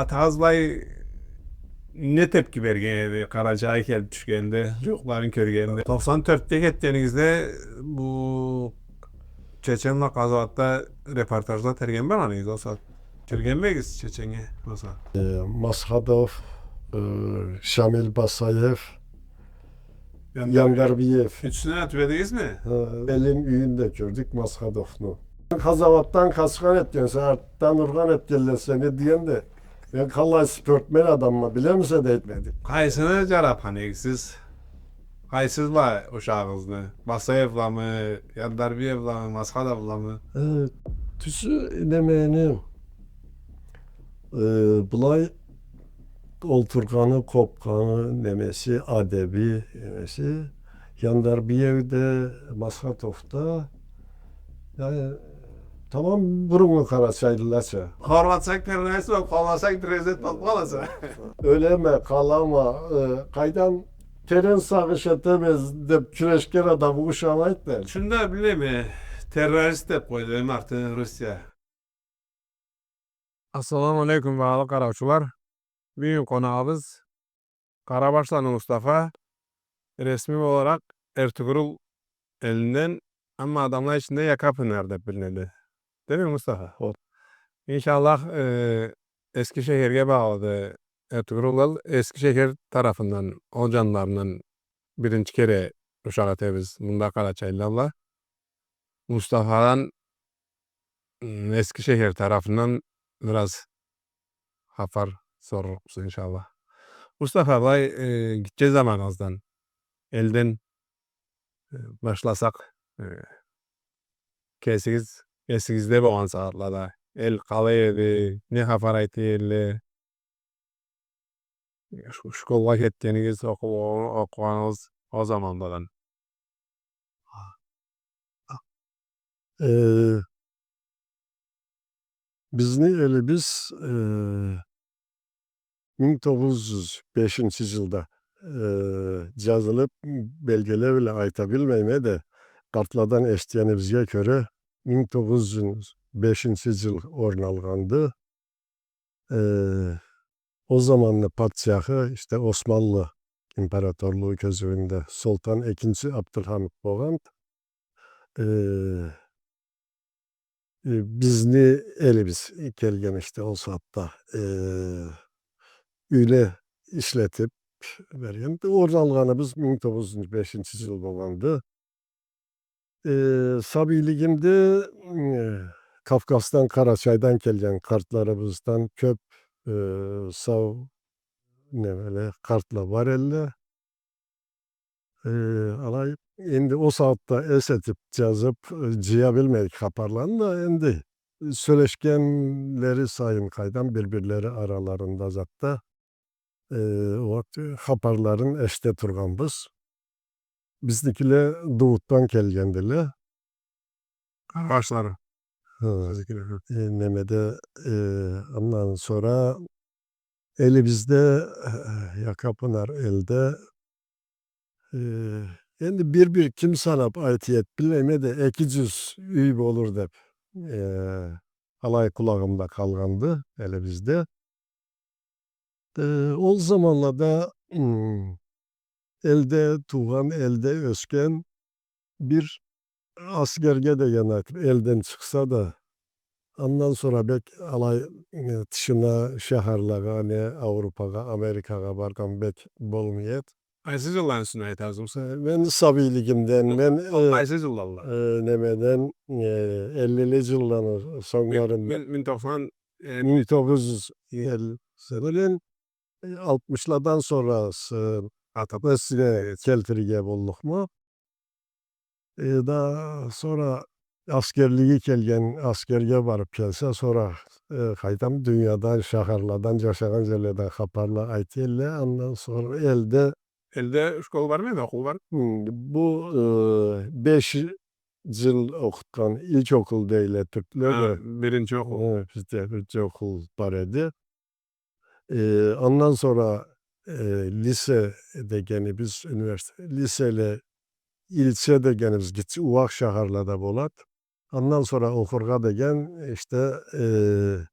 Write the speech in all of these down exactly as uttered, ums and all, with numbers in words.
Атагъыз былай не тепки берген эди Къарачайгъа келип тюшгенде, джууукъларын кёргенде? Токъсан тёртде кетгенигизде бу Чечен бла къазауатда репортажла этген болгъан эдигиз ол сагъат. Кирген бе эдигиз Чеченнге ол сагъат? Э, Масхадов, э, Шамил Басаев, Яндарбиев. Яндарбиев. Ючюсюне да тюбедигизми? Хы, Элин юйюнде кёрдюк Масхадовну. Къазауатдан къачхан этгенсе, артдан ургъан этгенле сени дегенде, мен къалай спортмен адамма, билемисе да этмедик. Къайсыны джарапхан эдигиз сиз? Къайсыла ушагъыгъызны? Басаевламы, Яндарбиевламы, Масхадовламы? Э, тюзю, немени, э, былай олтургъаны, къобгъаны, немеси, адеби, немеси, Яндарбиев да, Масхадов да, яни, тамам буруннгу къарачайлылача. Хорласанг, терроризм, хорласанг, президент болуп къаласа. Ёлеме, къалама, э, къайдам, терен сагъыш этеме деп кюрешген адамгъа ушамайды. Шуну да билеме, террорист деп къойду эм арты Русия. Ассаламу алейкум, багъалы къараучула. Бюгюн къонагъыбыз Къарабашланы Мустафа, ресми оларакъ Эртугрул элинден, амма адамла ичинде Якапынар деп билинеди. Дейми, Мустафа? Хо. Иншаллах, э, Эскишехирге багълыды Эртугрул эл. Эскишехир тарафындан, ол джанларындан биринчи кере ушакъ этебиз мында къарачайлыла. Мустафадан, м, Эскишехир тарафындан бираз хапар сорурукъбуз, иншаллах. Мустафа, былай, э, гитче заманыгъыздан, элден, э, башласакъ, э, кесигиз, эсигизде болгъан сагъатлада, эл къалай эди, не хапар айта эдиле? Ш-, школгъа кетгенигиз, окъу-, окъугъаныгъыз ол заманладан. Э, бизни элибиз, э, минг тогъуз джюз бешинчи джылда, э, джазылып, белгиле бла айта билмейме да, къартладан эшитгенибизге кёре, минг тогъуз джюз бешинчи джыл орун алгъанды. Э, ол заманны патчахы, иште, Османлы императорлугъу кёзюуюнде Солтан экинчи Абдулхамит болгъан. Э, э, бизни элибиз келген, иште, ол сагъатда, э, юйню ишлетип берген. Орун алгъаныбыз минг тогъуз джюз бешинчи джыл болгъанды. Э, сабийлигимде, э, Кавказдан, Къарачайдан келген къартларыбыздан кёп, э, сау, немеле, къартла бар элле. Э, алай, энди ол сагъатда эс этип, джазып, э, джыя билмедик хапарланы да, энди сёлешгенлери сайын, къайдам, бир-бирлери араларында затда, э, ол хапарларын эшите тургъанбыз. Бизникиле Дууутдан келгендиле. Къарабашлары. Хы. Сизикиле, хы. Э, немеде, э, андан сора элибизде, э, Якапынар элде, э, энди бир-бир ким санап айта эди билмейме да, эки джюз юй болур деп, э, алай къулагъымда къалгъанды элибизде. Э, ол заманлада, м, элде туугъан, элде ёсген, бир аскерге деген айтып, элден чыкъса да, андан сора бек алай, э, тышына, шахарлагъа, не Аурупагъа, Америкагъа баргъан бек болмай эди. Къайсы джылланы юсюнден айтасыз? Э, мен сабийлигимден, мен, э, къайсы джыллада? Э, немеден, э, эллили джылланы сонгларын. Мин, мин, мин токъсан, э, мин тогъуз джюз элли, сен билин, э, алтмышладан сора, э, атабыз, э, келтирирге боллукъму? Э, да сора аскерлиги келген, аскерге барып келсе, сора, э, къайдам, дуниядан, шахарладан, джашагъан джерледен хапарла айта элле, андан сора элде. Элде школ бармы эди, окъул бар? Хы, бу, э, беш джыл окъутхан, илкокъул дейле тюркле да. Биринчи окъул. Э, бизде биринчи окъул бар эди. Э, андан сора, э, лисе дегенибиз, университет, лиселе, илче дегенибиз, гитче, ууакъ шахарлада болад. Андан сора окъургъа деген, иште, э,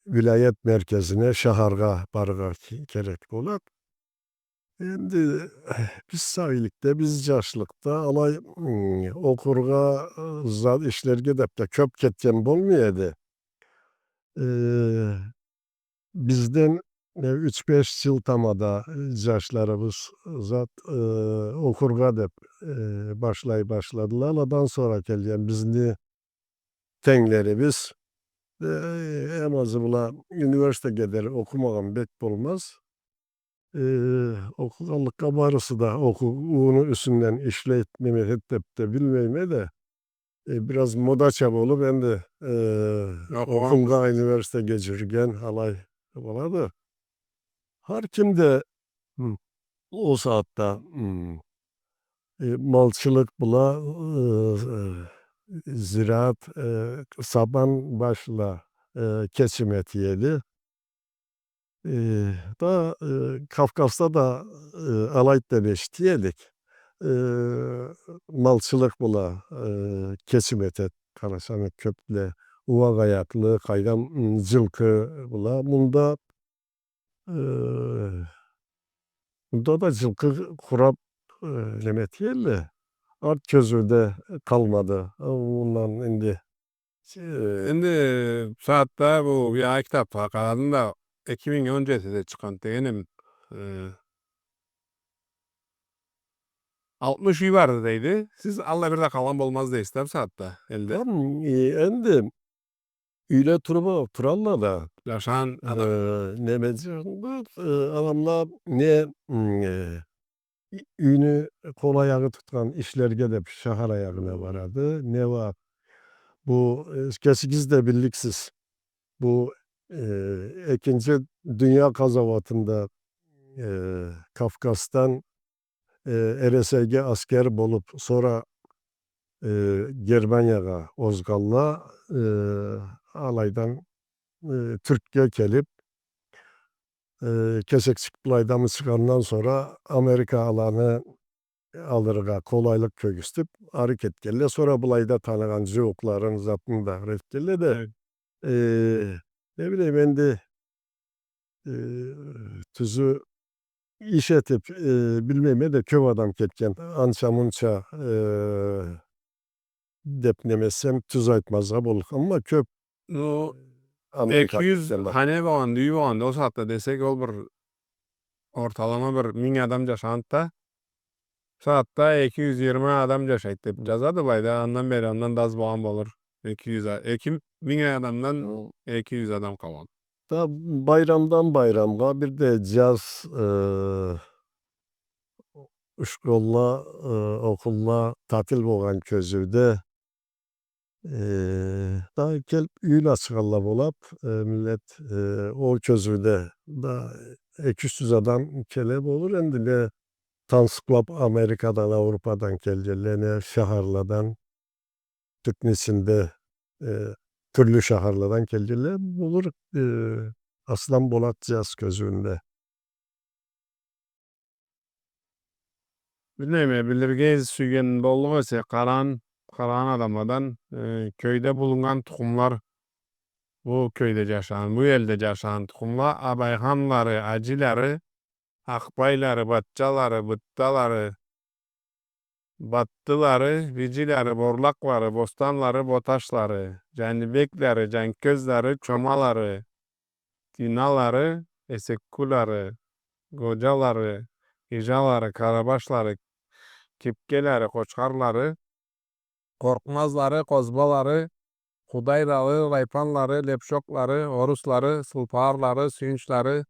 вилаят меркезине, шахаргъа барыргъа ке-, керек болад. Энди биз сабийликде, биз джашлыкъда алай, м, окъургъа, э, зат ишлерге деб да кёб кетген болмай эди. Э, бизден, э, юч-беш джыл тамада, э, джашларыбыз зат, э, окъургъа деб, э, башлай башладыла. Аладан сора келген бизни тенглерибиз, э, эм азы бла университетге дери окъумагъан бек болмаз. Э, окъугъанлыкъгъа барысы да окъууну юсюнден ишлейд, неме этед деб да билмейме да, э, бираз модача болуб, энди, э, окъугъан, окъулгъа, университетге джюрюген алай болады. Хар ким да, хы, ол сагъатда, хы, э, малчылыкъ бла, э, э, зираат, э, сабан башла, э, кечим эте эди. Э, да, э, Кавказда да, э, алайды деб эшите эдик. Э, малчылыкъ бла, э, кечим этед, къарасанг, кёбле ууакъ аякълы, къайдам, м, джылкъы бла. Мында, э, мында да джылкъы къураб, э, неме этелле. Арт кёзюуде къалмады. Э, мындан энди Э, энди бу сагъатда бу янгы китабха къарадым да, эки минг он джетиде чыкъгъан дегеним, э, алтмыш юй барды дейди. Сиз аллай бир да къалгъан болмаз дейсиз да бу сагъатда элде. Хы, э, энди юйле туруб, туралла да. Джашагъан адам. Э, неме, э, адамла не, м, э, ю-, юйню къол аягъы тутхан ишлерге деб шахар аягъына барады. Не уа, бу, э, кесигиз да билликсиз. Бу, э, Экинчи дуния къазауатында, э, Кавказдан, э, Эресейге аскер болуб, сора, э, Германиягъа озгъанла, э, алайдан, э, Тюркге келиб, э, кесекчик былайда мычыгъандан сора Америка аланы алыргъа къолайлыкъ кёргюзтюб, ары кетгенле. Сора былайда таныгъан джууукъларын, затын да ары этгенле да, э, не билейим, энди, э, тюзю иш этиб, э, билмейме да, кёб адам кетген, анча-мунча, э, деб неме этсем, тюз айтмазгъа боллукъ. Амма кёб. Ну, Америка эки юз кетген бар. Хане болгъанда, юй болгъанда, ол сагъатда десек, ол бир орталама бир минг адам джашагъанды да. Бу сагъатда эки юз джыйырма адам джашайды деб джазады былайда. Андан бери, андан да аз болгъан болур. Эки юз а-, эки минг адамдан эки юз адам къалгъан. Да байрамдан байрамгъа, бир да джаз, э, школла, э, окъулла татил болгъан кёзюуде, э, да келиб юйюн ачханла болад, э, миллет, э, ол кёзюуде да эки-юч джюз адам келе болур. Энди не тансыкълаб Америкадан, Аурупадан келгенле, не шахарладан, Тюркню ичинде, э, тюрлю шахарладан келгенле болур, э, Аслан Болат джаз кёзюуюнде. Билмейме, билирге сюйген боллукъ эсе, къарагъан, къарагъан адамладан, э, кёйде булуннган тукъумла, бу кёйде джашагъан, бу элде джашагъан тукъумла, Абайханлары, Ажилары, Акъбайлары, Батчалары, Бытдалары, Баттылары, Бижилери, Борлакълары, Бостанлары, Боташлары, Джанибеклери, Джанкёзлери, Чомалары, Диналары, Эсеккулары, Годжалары, Ижалары, Карабашлары, Кипкелери, Къочхарлары, Къоркъмазлары, Къозбалары, Къудайлары, Лайпанлары, Лепшоклары, Оруслары, Сылпаарлары, Сюйюнчлары,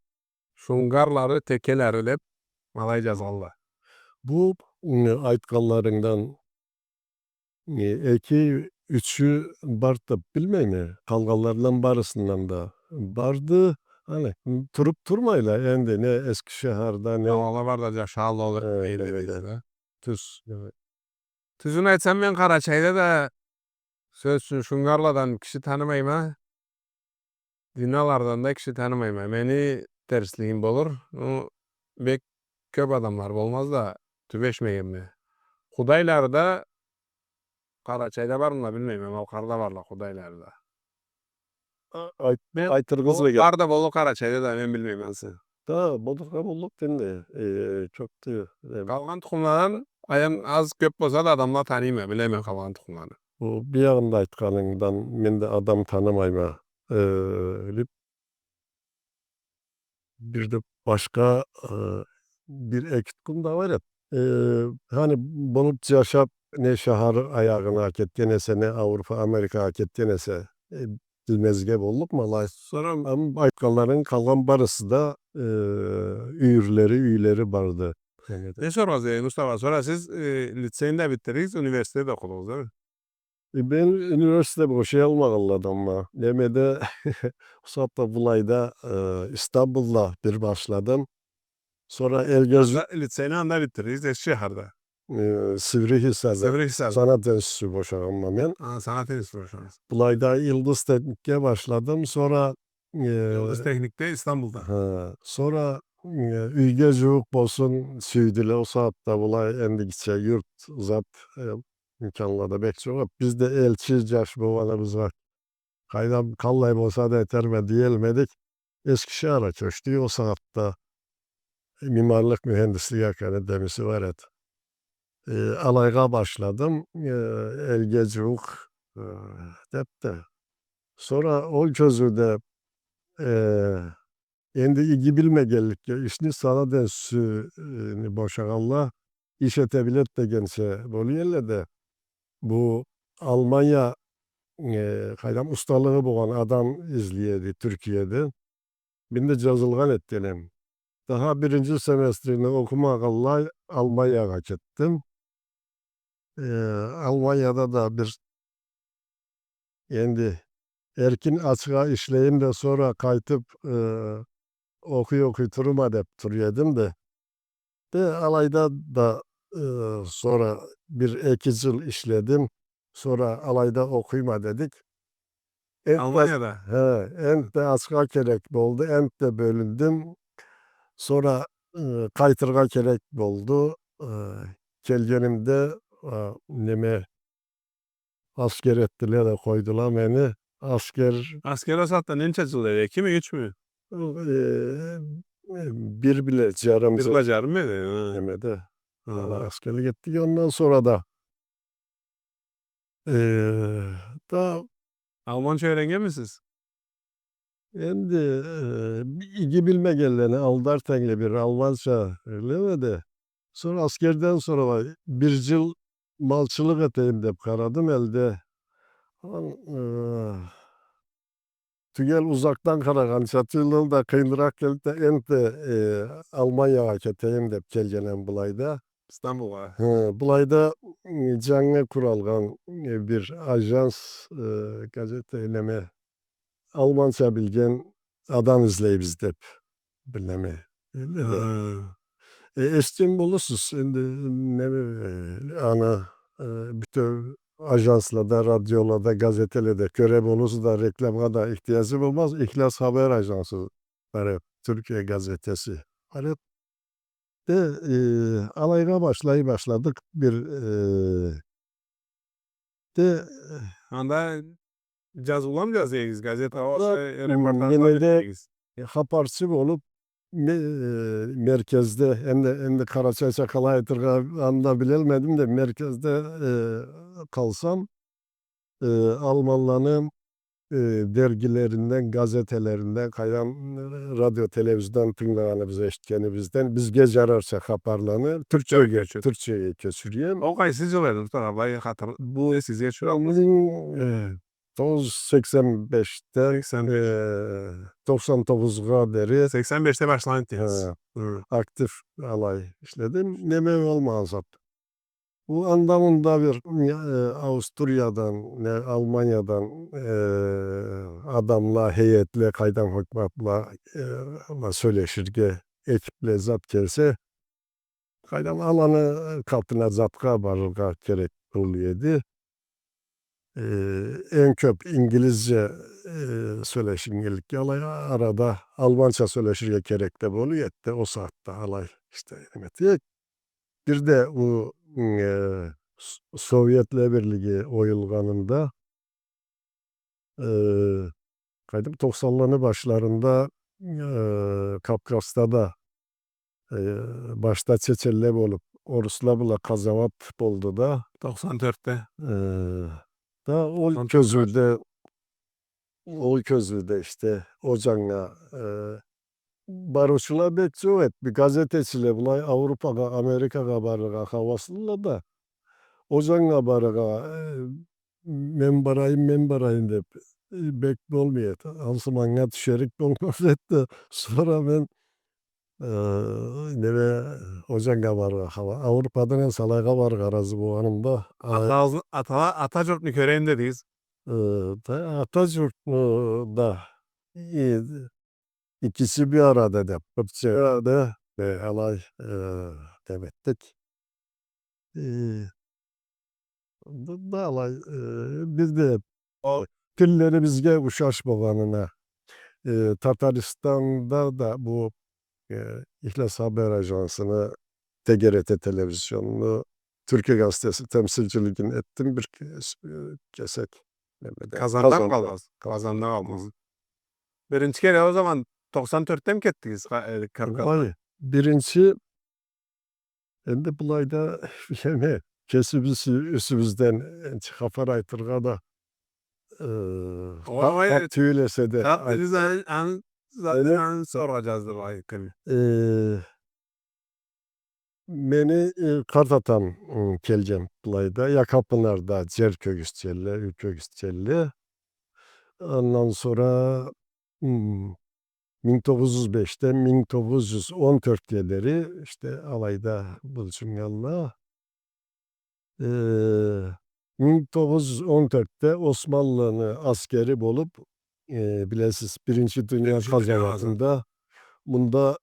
Шунгарлары, Текелери деб алай джазгъанла. Бу, м, айтханларынгдан, э, эки-ючю барды деб билмейме. Къалгъанларындан барысындан да барды. Аны, м, туруб турмайла энди, не Эскишехирде, не... Ала барды да джашагъанла, э, дейди, э, дейди да. Тюз. Тюзюн айтсам, мен Къарачайда да, сёз ючюн, шунгарладан киши танымайма, диналардан да киши танымайма. Мени терслигим болур. Ну, бек кёб адамла болмаз да, тюбешмегенме. Къудайлары да Къарачайда бармыла, билмейме, Малкъарда барла Къудайлары да. Айт-, мен айтырыгъыз бу бек. Бар да боллукъ Къарачайда да, мен билмейме ансы. Да, боллукъ да боллукъ энди, э, чокъду, э. Къалгъан тукъумладан, аян аз кёп болса да, адамла таныйма, билеме къалгъан тукъумланы. Бу биягъында айтханынгдан мен да адам танымайма, э, деп. Бир да башха, э, бир эки тукъум да бар эди. Э, хани болуп джашап, не шахар аягъына кетген эсе, не Ауропа, Америкагъа кетген эсе, э, билмезге боллукъму алай. Сора, ам, айтханларынг къалгъан барысы да, э, юйюрлери, юйлери барды. Не соргъаныз, э, Мустафа? Сора сиз, э, лицейни да битдирдигиз, университетде да окъудугъуз, да? Э, мен университет бошаялмагъанладанма. Немеде, ол сагъатда былайда, э, Истанбулда бир башладым. Сора элге зю- Анда, лицейни анда битдирдигиз, Эскишехирде? Э, Сиврихисарда. Сиврихисарда. Санат энститюсю бошагъанма мен. А, санат энститюсю бошагъансыз. Былайда Йылдыз техникге башладым. Сора, э, Йылдыз техникде, Истанбулда. Хы. Сора, э, юйге джууукъ болсун сюйдюле. Ол сагъатда былай энди гитче юрт зат, э, имканла да бек джокъ эди. Биз да элчи джаш болгъаныбызгъа, къайдам, къаллай болса да этерме, диялмадыкъ. Эскишехирге кёчдюк. Ол сагъатда мимарлыкъ, мюхендислик академиясы бар эди. Э, алайгъа башладым. Э, элге джууукъ, э, деп да. Сора ол кёзюуде, э, энди иги билмегенликге, ишни санат энститюсюню бошагъанла иш эте биледи дегенча болуй элле да, бу Алмания, э, къайдам, усталыгъы болгъан адам излей эди Тюркиеде. Мен да джазылгъан этгенем. Даха биринчи семестрни окъумагъанлай Алманиягъа кетдим. Э, Алманияда да бир энди эркин ачха ишлейим да, сора къайтып, э, окъуй-окъуй турурма деп тура эдим да. Э, алайда да, э, сора бир эки джыл ишледим. Сора алайда окъуйма дедик. Энтда, Алманияда? Хы, энтда ачха керек болду, энтда бёлюндюм. Сора, э, къайтыргъа керек болду. Э, келгенимде, э, неме, аскер этдиле да къойдула мени. Аскер... Аскер ол сагъатда ненча джыл эди? Экими, ючмю? Э, бир бла джарым джыл. Бир бла джарым эди, хы. Немеде. Хы. Аскерлик этдик. Ондан сора да, э, да... Алманча юйреннгенмисиз? Энди, э, иги билмегенлени алдар тенгли бир алманча билеме да. Сора аскерден сора бир джыл малчылыкъ этейим деп къарадым элде. Ол, э, тюгел, узакъдан къарагъанча тюйюл да, къыйыныракъ келди да, энтда, э, Алманиягъа кетейим деп келгенем былайда. Истанбулгъа. Хы, былайда, м, джангы къуралгъан, э, бир ажанс, э, газета, неме, алманча билген адам излейбиз деп, билеме. Хы. Э, эшитген болурсуз, энди, неме, э, аны, э, бютеу ажанслада, радиолада, газетеледе кёре болурсуз да, рекламгъа да ихтияджы болмаз. Ихлас хабар ажансы бар эди, Тюркия газетеси бар эди. Э, э, алайгъа башлай башладыкъ бир, э, э, анда джазыуламы джаза эдигиз, газетагъа, анда, э, репортажла немеде бере эдигиз? Э, хапарчы болуп, ме-, э, меркезде, энди, энди къарачайча къалай айтыргъа, аны да билелмедим да, меркезде, э, къалсам, э, алманланы, э, дергилеринден, газетелеринден, къайдам, э, радио, телевизиондан тынгылагъаныбыз, эшитгенибизден бизге джарарча хапарланы тюркчеге, тюркчеге кёчюрген. Ол къайсы джыл эди, Мустафа абай, хатыр-, бу сизге тюшюрюлдю? Э, тогъуз, сексен бешде, сексен беш, э, токъсан тогъузгъа дери. Сексен бешде башлагъан этдигиз. Хы. Хы. Актив алай ишледим. Неме болмагъан зат. Бу анда-мында бир, э, Австриядан, не, Алманиядан, э, адамла, хейетле, къайдам, хукматла, э, ала сёлеширге, экипле зат келсе, къайдам, аланы къатына затха барыргъа керек болуй эди. Э, эм кёп ингилизча, э, сёлешингенликге алай, арада алманча сёлеширге керек да болуй эди, ол сагъатда алай, иште, неме этейик. Бир да бу, э, С-, Советле Бирлиги оюлгъанында, э, къайдам, токъсанланы башларында, э, Кавказда да, э, башда чеченле болуп, орусла бла къазауат болду да. Токъсан тёртде. Э, да ол кёзюуде, ол кёзюуде иште о джаннга, э, барыучула бек джокъ эди. Бир газетечиле былай Аврупагъа, Америкагъа барыргъа хауаслыла да, о джаннга барыргъа, э, мен барайым, мен барайым деп, э, бек болмай эди. Ансы манга тюшерик болмаз эди да, сора мен, э, неме, о джаннга барыргъа хауа-, Аврупадан энди алайгъа барыргъа разы болгъанымда, а- Атагъызны, ата, ата джуртну кёрейим дедигиз. Э, да, ата джуртну да, э, Экиси бир арада деп, бир чыгъады, э, алай, э, деп этдик. Э, бу да алай, э, бир да о тиллери бизге ушаш болгъанына, э, Татарстанда да бу, э, Ихлас Хабар Ажансыны, Т Г Р Т телевизионну, Тюркия газетеси темсилчилигин этдим бир кес-, э, кесек. Немеде. Къазанда Къазан-, къалдыгъыз? Къазанда къалдым. Биринчи кере о заман токъсан тёртде ми кетдигиз, э, Кавказгъа? Ой, биринчи, энди былайда, билеме, кесибиз юсюбюзден, энди, хапар айтыргъа да, э, ой, ой, тап тюйюл эсе да, тап айт-, биз аны, аны, заten аны соргъан джаздым, айт, ким. Э, Мени, э, къарт атам, ы, келген былайда, Якапынарда джер кёргюзтгенле, юй кёргюзтгенле. Андан сора, ы, минг тогъуз джюз бешден минг тогъуз джюз он тёртге дери, иште, алайда булджуннганла. Э, минг тогъуз джюз он тёртде Османлыны аскери болуп, э, билесиз, Биринчи дуния къазауатында, мында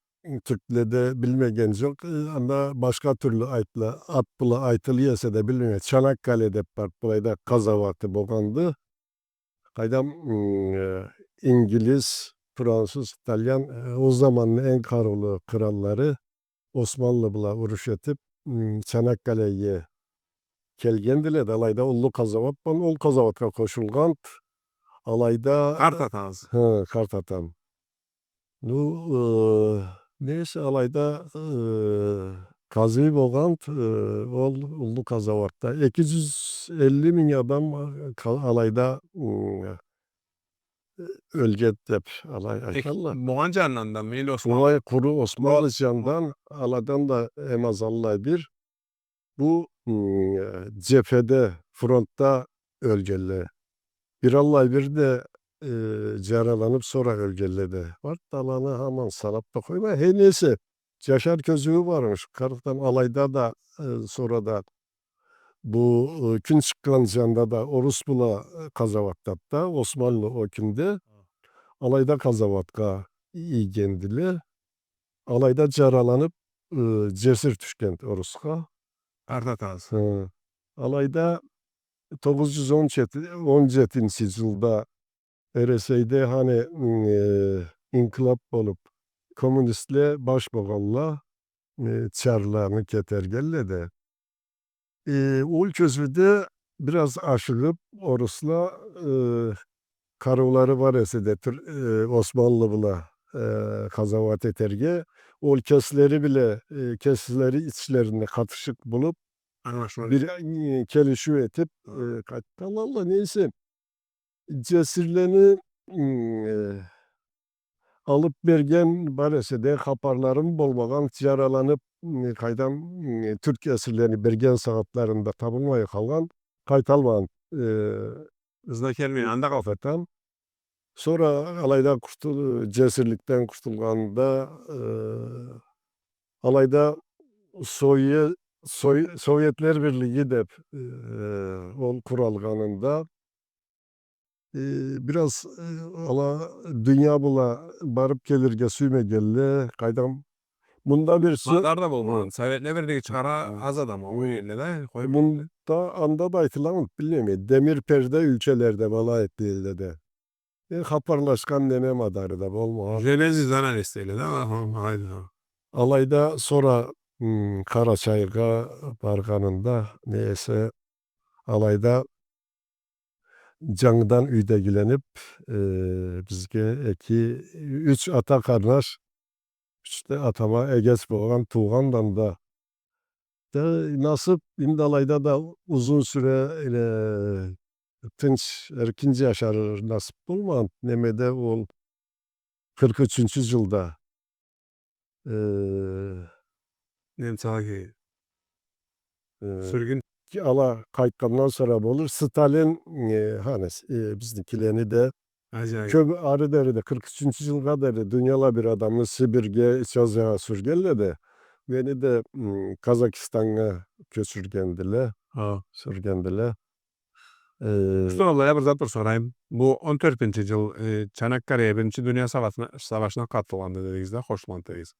тюркледе билмеген джокъ, э, анда башха тюрлю айтыла, ат бла айтыла эсе да билмеген, Чанаккале деп бар, былайда къазауаты болгъанды. Къайдам, м, э, ингилиз, француз, итальян, э, ол заманны эм къарыулу къыраллары Османлы бла уруш этип, м, Чанаккалеге келгендиле да, алайда уллу къазауат болгъан, ол къазауатха къошулгъан, алайда... Къарт атагъыз? Хы, къарт атам. Ну, э, нейсе, алайда, э, къазий болгъан, э, ол уллу къазауатда. Эки джюз элли минг адам, э, къа-, алайда, м, э, ёлген деп алай айталла. Болгъан джанындан да, мейли Османлы. Былай къуру Османлы джанындан, аладан да эм аз аллай бир. Бу, м, э, джепхеде, фронтда ёлгенле. Бир аллай бир да, э, джараланып, сора ёлгенле да барды. Аланы хаман санап да къоймай. Хей, нейсе, джашар кёзюую бармыш. Къарт атам алайда да, э, сора да бу, э, кюн чыкъгъан джанда да орус бла, э, къазауатдады да, Османлы ол кюнде. Алайда къазауатха ийгендиле. Алайда джараланып, э, джесир тюшген орусха. Къарт атагъыз. Хы. Алайда тогъуз джюз он джети, он джетинчи джылда Эр Эс Эйде, хани, э, инкъылап болуп, коммунистле баш болгъанла, э, чарланы кетергенле да. Э, ол кёзюуде бир аз ашыгъып, орусла, э, къарыулары бар эсе да, тюр-, э, Османлы бла, э, къазауат этерге, ол кеслери бла, э, кеслери ичлеринде къатышыкъ болуп, ангылашма, бир, э, келишиу этип, э, къайтханла, нейсе, джесирлени, м, э, алып берген бар эсе да, хапарларым болмагъан, джараланып, м, къайдам, м, тюрк эсирлени берген сагъатларында табылмай къалгъан, къайталмагъан, э, ызына келмей, анда къалгъан. Сора алайда къуртул-, джесирликден къуртулгъанда, э, алайда Сове-, Сой-, Советлер Бирлиги деп, э, ол къуралгъанында, э, бир аз, э, ала дуния бла барып келирге сюймегенле, къайдам, мында бир сё-, мадар да болмагъан. Советле Бирлиги чыгъаргъа аз адам, о элде да, къой. Мында, анда да айтыламыды, билмейме. Демир перде юлкелерде, былай эт, элде да. Э, хапарлашхан неме мадары да болмагъан. Железный занавес дейле да, ха, ха, айда. Алайда сора, м, Къарачайгъа баргъанында, не эсе, алайда Джангыдан юйдегиленип, э, бизге эки, юч ата къарнаш, юч да атама эгеч болгъан, туугъандан да. Да насып, энди алайда да узун сюре, эле, тынч, эркин джашар насып болмагъан. Немеде ол къыркъ ючюнчю джылда, э, немцалагъа, э, сюргюн. Ала къайтхандан сора болур. Сталин, э, ханыс, э, бизникилени да кёп ары дери да, къыркъ ючюнчю джылгъа дери да дунияла бир адамны Сибирге, Азиягъа сюргенле да, мени да, м, Казахстаннга кёчюргендиле, сюргендиле. Э, Хусну Аллах, бир зат бир сорайым. Бу он тёртюнчю джыл, э, Чанаккарея биринчи дуния савашына, савашына къатылгъанды дедигиз да, къошулгъанды дедигиз.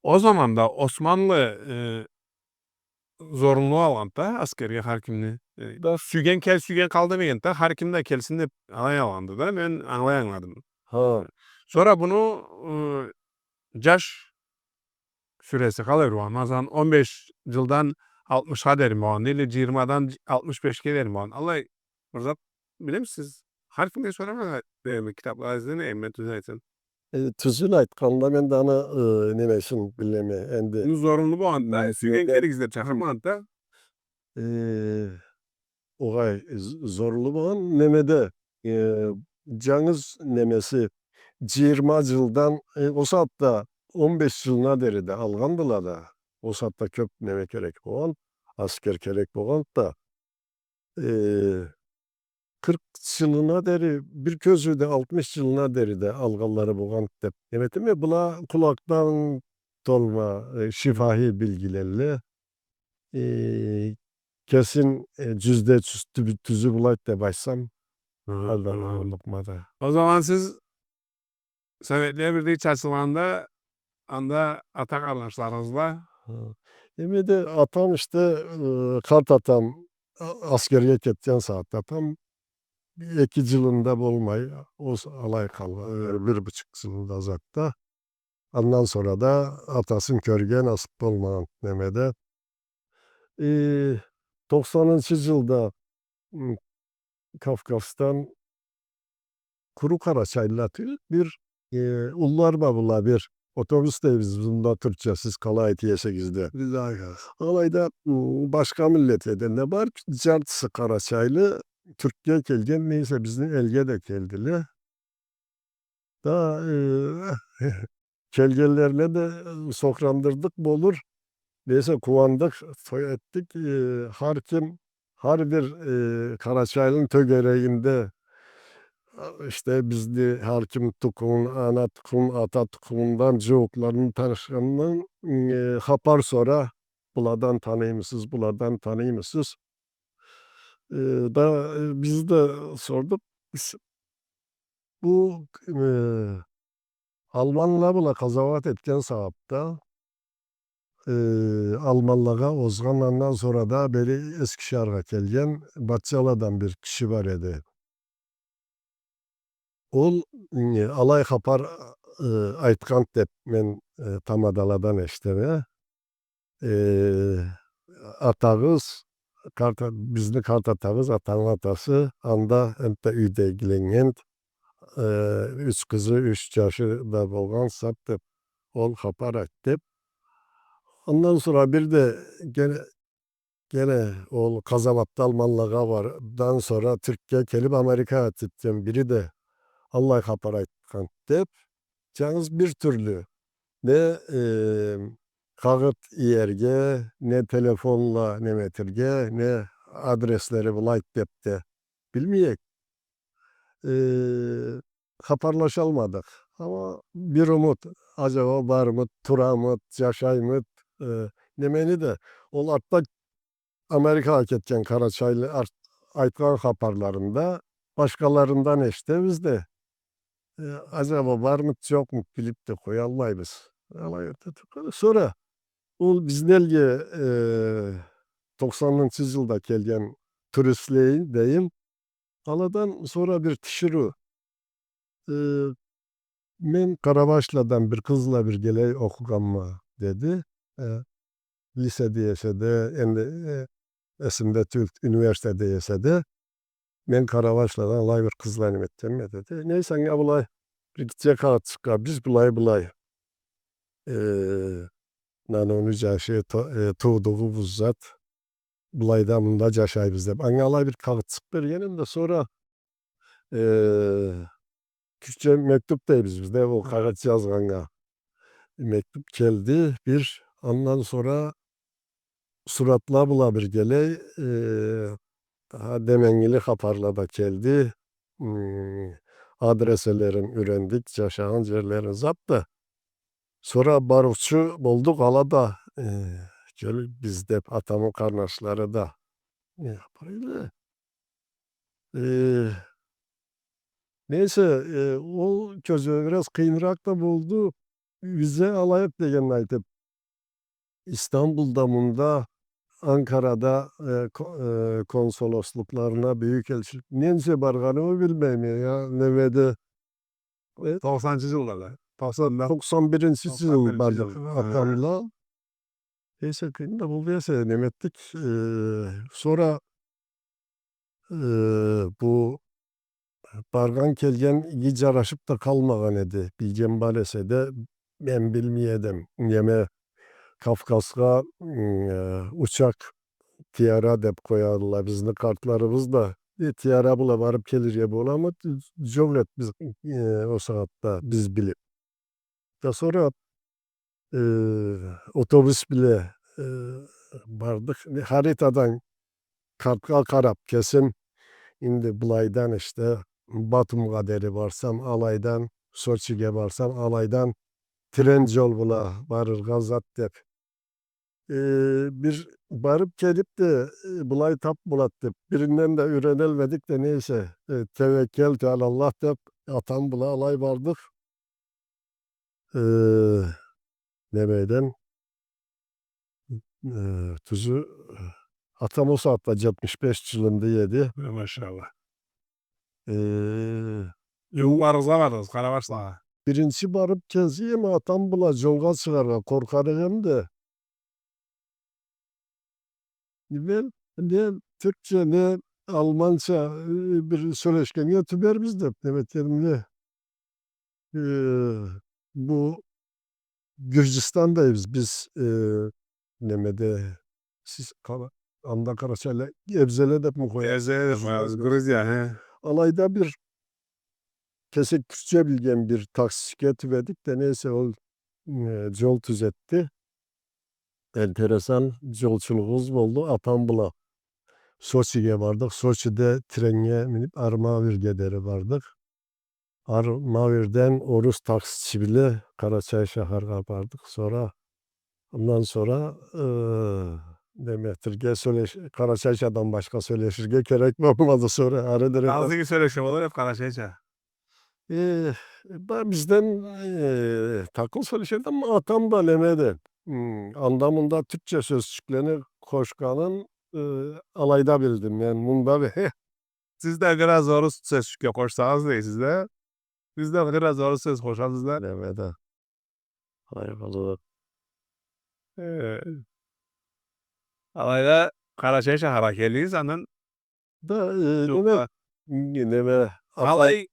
Ол заманда Османлы, э, зорунлу алгъанды да аскерге хар кимни. Э, да сюйген кел, сюйген къал демегенди да, хар ким да келсин деп алай алгъанды да, мен алай ангыладым. Хы. Сора буну, э, джаш сюреси къалай болгъан? Масала, он беш джылдан алтмышха дери болгъан, или джыйырмадан алтмыш бешге дери болгъан. Алай бир зат билемисиз? Хар кимге сораман, э, китапла излеме, мен тюзюн айтсам. Э, тюзюн айтханда, мен да аны, э, немесин билеме, энди. Бу зорунлу болгъан да, э, сюйген келигиз деп чакъырмагъан да. Э, огъай, з-, зорунлу болгъан немеде, э, джангыз немеси, джыйырма джылдан, э, ол сагъатда он беш джылына дери да алгъандыла да, ол сагъатда кёп неме керек болгъан, аскер керек болгъан да, э, къыркъ джылына дери, бир кёзюуде алтмыш джылына дери да алгъанлары болгъан деп неме этеме. Была къулакъдан толма, э, шифахи билгилелле. Э, кесин, э, джюзде джюз тю-, тюзю былайды деп айтсам, хы, Аллах, хы, унутмады. Ол заман сиз Советле Бирлиги чачылгъанда, анда ата къарнашларыгъыз бла. Хы. Эми да атам иште, э, къарт атам, а-, аскерге кетген сагъатда атам эки джылында болмай, ол с-, алай къалгъан, э, бир бучукъ джылында затда. Андан сора да атасын кёрген, насып болмагъан немеде. Э, тохсанынчы джылда, м, Кавказдан къуру къарачайлыла тюйюл, бир, э, уллу арба бла бир, отобус дейбиз биз мында тюркча, сиз къалай айтыйса эсегизде. Биз да айтабыз. Алайда, м, башха миллетледен да бар, джартысы къарачайлы, Тюркге келген, нейсе, бизни элге да келдиле. Да, э, келгенлерине да, э, сокъурандырдыкъ болур. Нейсе, къууандыкъ, той этдик. Э, хар ким, хар бир, э, къарачайлыны тёгерегинде, э, иште бизни хар ким тукъумун, ана тукъум, ата тукъумундан джууукъларыны танышханындан, э, хапар сора, быладан таныймысыз, быладан таныймысыз? Э, да, э, биз да сордукъ. Биз бу, э, алманла бла къазауат этген сагъатда, э, алманлагъа озгъан, андан сора да бери Эскишехирге келген Батчаладан бир киши бар эди. Ол, э, алай хапар, э, айтхан деп мен, э, тамадаладан эшитеме. Э, атагъыз, къарт а-, бизни къарт атагъыз, атаны атасы, анда энтда юйдегиленнген, э, юч къызы, юч джашы да болгъан зат деп, ол хапар айтды деп. Андан сора бир да гене, гене ол къазауатда алманлагъа бардан сора Тюркге келип, Америкагъа кетген бири да аллай хапар айтхан деп, джангыз бир тюрлю не, э, къагъыт иерге, не телефонла неме этерге, не адреслери былайды деп да билмей эдик. Э, хапарлашалмадыкъ. Амма бир умут, аджаба бармыды, турамыды, джашаймыды, э, немени да, ол артда Америкагъа кетген къарачайлы арт-, айтхан хапарларын да башхаларындан эшитебиз да, э, аджаба бармыды, джокъмуду билип да къоялмайбыз. Алай этип, сора ол бизни элге, э, тохсанынчы джылда келген туристле дейим, аладан сора бир тиширыу, э, мен Къарабашладан бир къыз бла биргелей окъугъанма, деди. Э, лиседе эсе да, энди, э, эсимде тюл, университетде эсе да. мен Къарабашладан алай бир къызла неме этгенме, деди. Нейсе, анга былай бир гитче къагъытчыкъгъа, биз былай, былай, э, нананы джашы, то-, э, туудугъубуз зат, былайда, мында джашайбыз деб. Анга алай бир къагъытчыкъ бергеним да, сора, э, тюркча мектуб дейбиз биз да, ол къагъыт джазгъаннга. Мектуб келди бир, андан сора суратла бла биргелей, э, ха, деменгили хапарла да келди. М, адреслерин юрендик, джашагъан джерлерин, зат да. Сора барыучу болдукъ, ала да, э, кёлюб биз деб, атамы къарнашлары да. Э, хапар эле. Э, нейсе, э, ол кёзюуге бираз къыйыныракъ да болду. Визе алайыкъ дегенни айтыб, Истанбулда, мында, Анкарада, э, ко-, э, консолослукъларына, бюйюк элчилик, ненча баргъанымы билмейме я, немеде, э, токъсанынчы джыллада. Токъсан, токъсан биринчи джыл бардыкъ атамла. Нейсе, къыйын да болду эсе, неме этдик. Э, сора, э, бу баргъан келген иги джарашыб да къалмагъан эди. Билген бар эсе да, мен билмей эдим. Неме, Кавказгъа, м, э, учакъ тияра деб къоядыла бизни къартларыбыз да. Э, тияра бла барыб келирге боламы? Джокъ эди биз, э, ол сагъатда биз билиб. Да сора, э, отобус бла, э, бардыкъ. Харитадан, картгъа къараб, кесим энди былайдан ишде Батумгъа дери барсам, алайдан Сочиге барсам, алайдан трен джол бла барыргъа зат деб. Э, бир барыб келиб да, э, былай таб болад деб, биринден да юренелмедик да, нейсе, э, «Тевеккелту аляллах» деб, атам бла алай бардыкъ. Э, немеден, э, тюзю, атам ол сагъатда джетмиш беш джылында эди. Э, машаллах. Э, джууукъларыгъызгъа бардыгъыз, Къарабашлагъа. Биринчи барыб келсем, атам бла джолгъа чыгъаргъа къоркъар эдим да. Мен не тюркча, не алманча, э, бир сёлешгеннге тюбербиз деб, неме этгеним да, э, бу Гюрджюстандайбыз биз, э, немеде, сиз къала-, анда къарачайла Гебзеле деб ми къоя? Гебзеле деб къоябыз, Грузия, хе. Алайда бир кесек тюркча билген бир таксичиге тюбедик да, нейсе, ол, э, джол тюзетди. Энтересан джолчулугъубуз болду. Атам бла Сочиге бардыкъ. Сочиде треннге миниб, Армавирге дери бардыкъ. Армавирден орус таксичи бла Къарачай шахаргъа бардыкъ. Сора, андан сора, э, неме этерге, сёлеш-, къарачайчадан башха сёлеширге керек болмады сора. Ары дери... Азы иги сёлеше болур эди къарачайча. Э, ба-, бизден, э, такъыл сёлешеди, атам да немеди. М, анда-мында тюркча сёзчюклени къошханын, э, алайда билдим. Мен мында бир, хе. Сиз да бираз орус сёзчюкге къошсагъыз дейсиз да. Сиз да бираз орус сёз къошасыз да. Немеди. Алай болду. Э, алайда Къарачай шахаргъа келдигиз, андан да, э, неме, неме, къалай,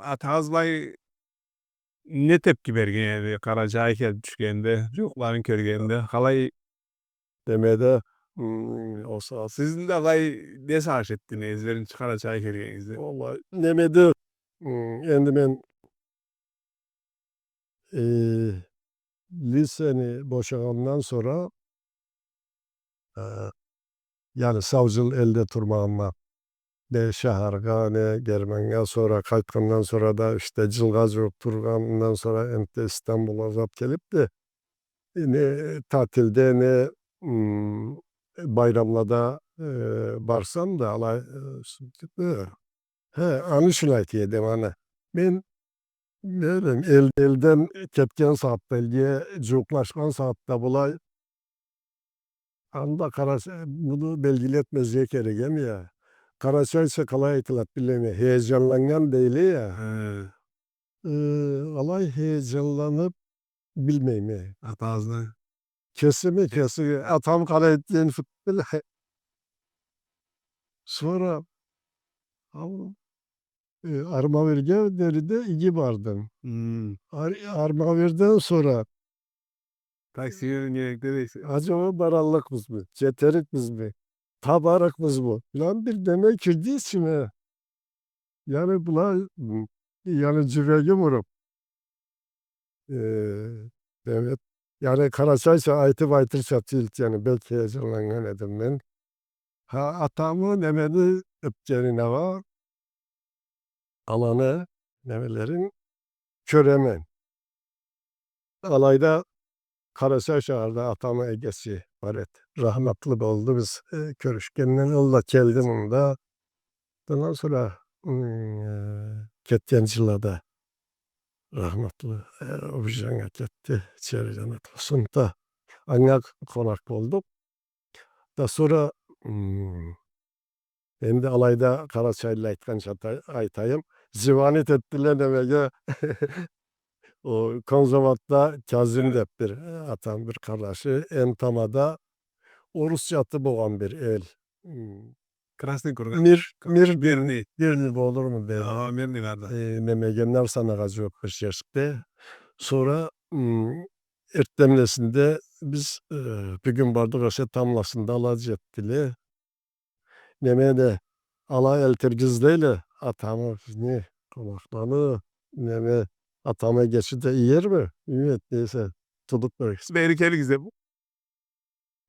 атагъыз былай не тепки берген эди, Къарачайгъа келиб тюшгенде, джууукъларын кёргенде, къалай? Немеде, м, ол сагъат. Сизни да алай не сагъыш этди, не, биринчи Къарачайгъа келгенигизде? Валлахи, немеде, м, энди мен, э, лисени бошагъандан сора, э, яни сау джыл элде турмагъанма, не шахаргъа, не Германнга, сора къайтхандан сора да ишде джылгъа джууукъ тургъандан сора энтда Истанбулгъа узап келиб да, не татилде, не, м, байрамлада, э, барсам да, алай, э, э, хе, аны ючюн айта эдим, аны. Мен, не билейим, эл-, элден кетген сагъатда, элге джууукълашхан сагъатда былай, анда къарачай, муну белгили этмезге керек эми я. Къарачайча къалай айтылады, билмейме. Хеяджанланнган дейле я. Хы. Э, алай хеяджанланыб, билмейме. Атагъызны. Кесими, кеси, атам къалай этгенин биле. Сора Ау, э, Армавирге дери да иги бардым. Хмм. Ар-, Армавирден сора таксиге минерикди дейсе. Аджаба бараллыкъбызмы, джетерикбизми, табарыкъбызмы? Филан бир неме кирди ичиме. Яни, была, м, яни, джюрегим уруб. Э, демек, яни, къарачайча айтыб айтырча тюйюлдю, яни, бек хеяджанланнган эдим мен. Ха, атамы, немени ёпгенине уа, аланы, немелерин кёреме. Алайда Къарачай шахарда атамы эгеси бар эди. Рахматлы болду, биз, э, кёрюшгенден, ол да келди мында. Андан сора, м, э, кетген джыллада рахматлы, э, ол бир джаннатха кетди, джери джаннат болсун да. Анга къонакъ болдукъ. Да сора, м, энди алайда къарачайлыла айтханча айта-, айтайым. Звонить этдиле немеге. Ол Конзаводда Кязим деб бир, э, атам бир къарнашы, Энтамада орус джаты болгъан бир эл. М. Красный Курган. Мир, Мир, Мирный. Мирный болурму, бир. Ага, Мирный барды. Э, немеге, Нарсанагъа джууукъ бир джерде. Сора, м, эртденблесинде биз, э, бюгюн бардыкъ эсе, тамбласында ала джетдиле. Неме да, ала элтиргиз дейле, атамы, не, къонакъланы, неме, атамы эгеси да иерми? Билмейме, нейсе, тутуб беригиз. Бери келигиз деб.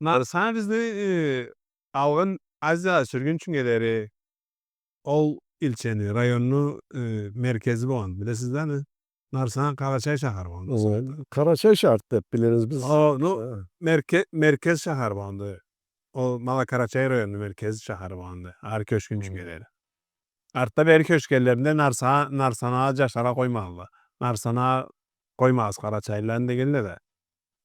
Нарсана бизни, э, алгъын Азиягъа сюргюнчюнге дери ол илчени, районну, э, меркези болгъан, билесиз да, не? Нарсана Къарачай шахар болгъанды. Ы, Къарачай шахар деб билебиз биз. О, ну, ха, мерке-, меркез шахар болгъанды. Ол Малокарачай районну меркез шахары болгъанды. Ары кёчгюнчюнге дери. Артда бери кёчгенлеринде Нарса-, Нарсанагъа джашаргъа къоймагъанла. Нарсанагъа къоймагъыз къарачайлыланы дегенле да.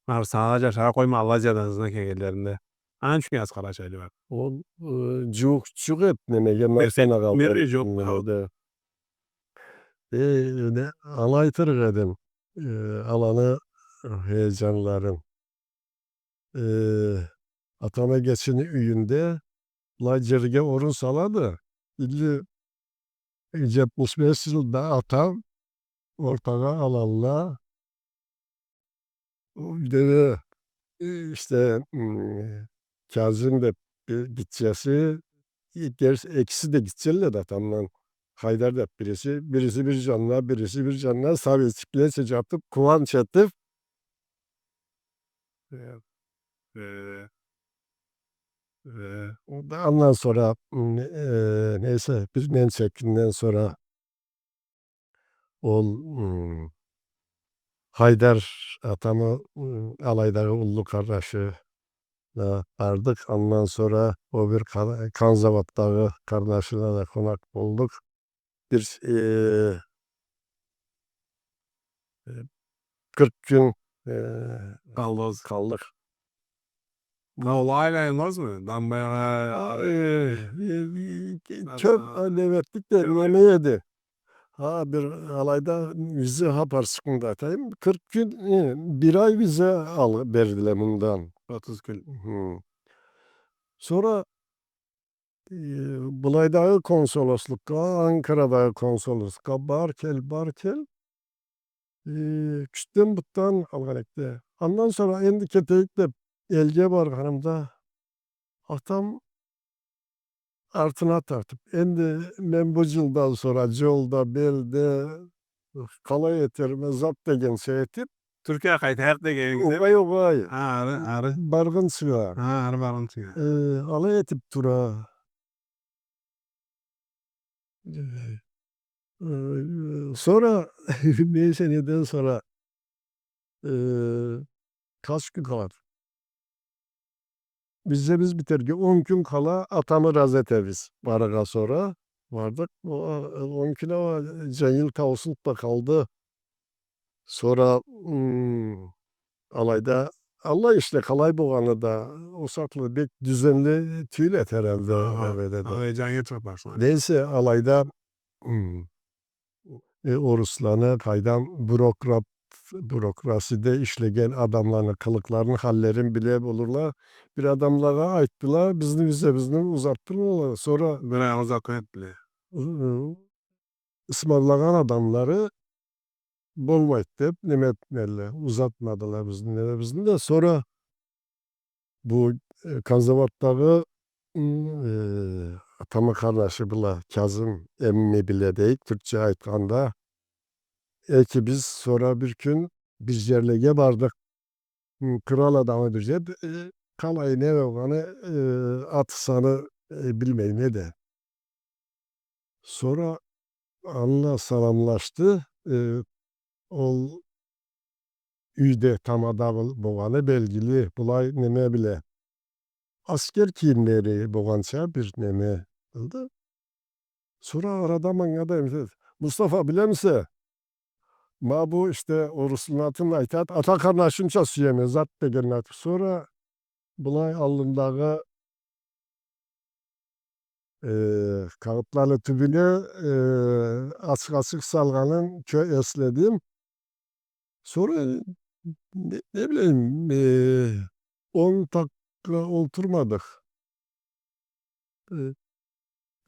Нарсанагъа джашаргъа къоймагъанла, Азиядан ызына келгенлеринде. Аны ючюн аз къарачайлы бар. Ол, э, джууукъ, джууукъ эди немеге, Нарсанагъа. Мери джууукъ. Э, не, алай айтырыкъ эдим, э, аланы хеяджанларын. Э, атам эгечини юйюнде былай джерге орун салады. Элли, джетмиш беш джылда атам ортагъа алалла. Ол юйде да, э, иште, м, Кязим деб бир гитчеси, э, гер-, экиси да гитчелле да атамдан. Хайдар деб бириси, бириси бир джанына, бириси бир джанына, советчиклеча джатыб, къууанч этиб, Э, э, э. Андан сора, м, э, нейсе, бир ненча кюнден сора ол, м, Хайдар атамы, м, алайдагъы уллу къарнашы да бардыкъ. Андан сора ол бир къа-, Конзаводдагъы къарнашына да къонакъ болдукъ. Бир, э, э, къыркъ кюн, э, къалдыгъыз. Къалдыкъ. Ма ол айланылмазмы? Дамбайгъа, а, э, э, э, э, кёб, а, неметлик да неме эди. Ха, бир алайда виза хапар чыкъгъанды, айтайым. Къыркъ кюн, э, бир ай виза ал-, бердиле мындан. Отуз кюн. Хы. Сора Э, былайдагъы консулуслукъгъа, Анкарадагъы консулуслукъгъа бар кел, бар кел. Э, кючден бутдан алгъан эдик да. Андан сора энди кетейик деб элге баргъанымда, атам артына тартыб, энди мен бу джылдан сора джолда, белде, къалай этерме, зат дегенча этиб. Тюркиягъа къайтайыкъ дегенигиз. Огъай, огъай. Ха, ары, ары. Баргъынчыгъа. Ха, ары баргъынчыгъа. Э, алай этиб тура. Э, э, сора, бир сенеден сора, э, къач кюн къалады? Визабыз битерге он кюн къала, атамы разы этебиз. Барыргъа сора бардыкъ. О, а, он кюн ама джангыл таусулуб да къалды. Сора, м, алайда, аллай ишде къалай болгъаны да, ол сагъатлада бек дюзенли тюйюл эди херхалде. Ага. Алайда да. Алай джангыл чыгъыб башлады. Нейсе, алайда, м, э, орусланы, къайдам, бюрократ, бюрокрасияда ишлеген адамланы къылыкъларын, халлерин биле болурла. Бир адамлагъа айтдыла, бизни визабызны узатдырмайла. Сора бир ай узатхан этдиле. ы, ысмарлагъан адамлары болмайды деп, неме этмедиле, узатмадыла бизни, неме, бизни да. Сора бу, э, Канзаватдагъы, м, э, атамы къарнашы бла, Кязым эмми бла дейик, тюркча айтханда, экибиз сора бир кюн бир джерлеге бардыкъ. М, кърал адамы бир джер, э, къалай, не болгъаны, э, аты-саны, э, билмейме да. Сора аны бла саламлашды, э, ол юйде тамада бол-, болгъаны белгили, былай неме бла, аскер кийимлери болгъанча бир неме кылды. Сора арада манга да, Мустафа, билемисе, ма бу ишде орусну атын айтады, ата къарнашынча сюеме, зат деген аты. Сора былай аллымдагъы, э, къагъытланы тюбюне, э, ачыкъ-ачыкъ салгъанын кё-, эследим. Сора, не, не билейим, э, он такъа олтурмадыкъ. Э,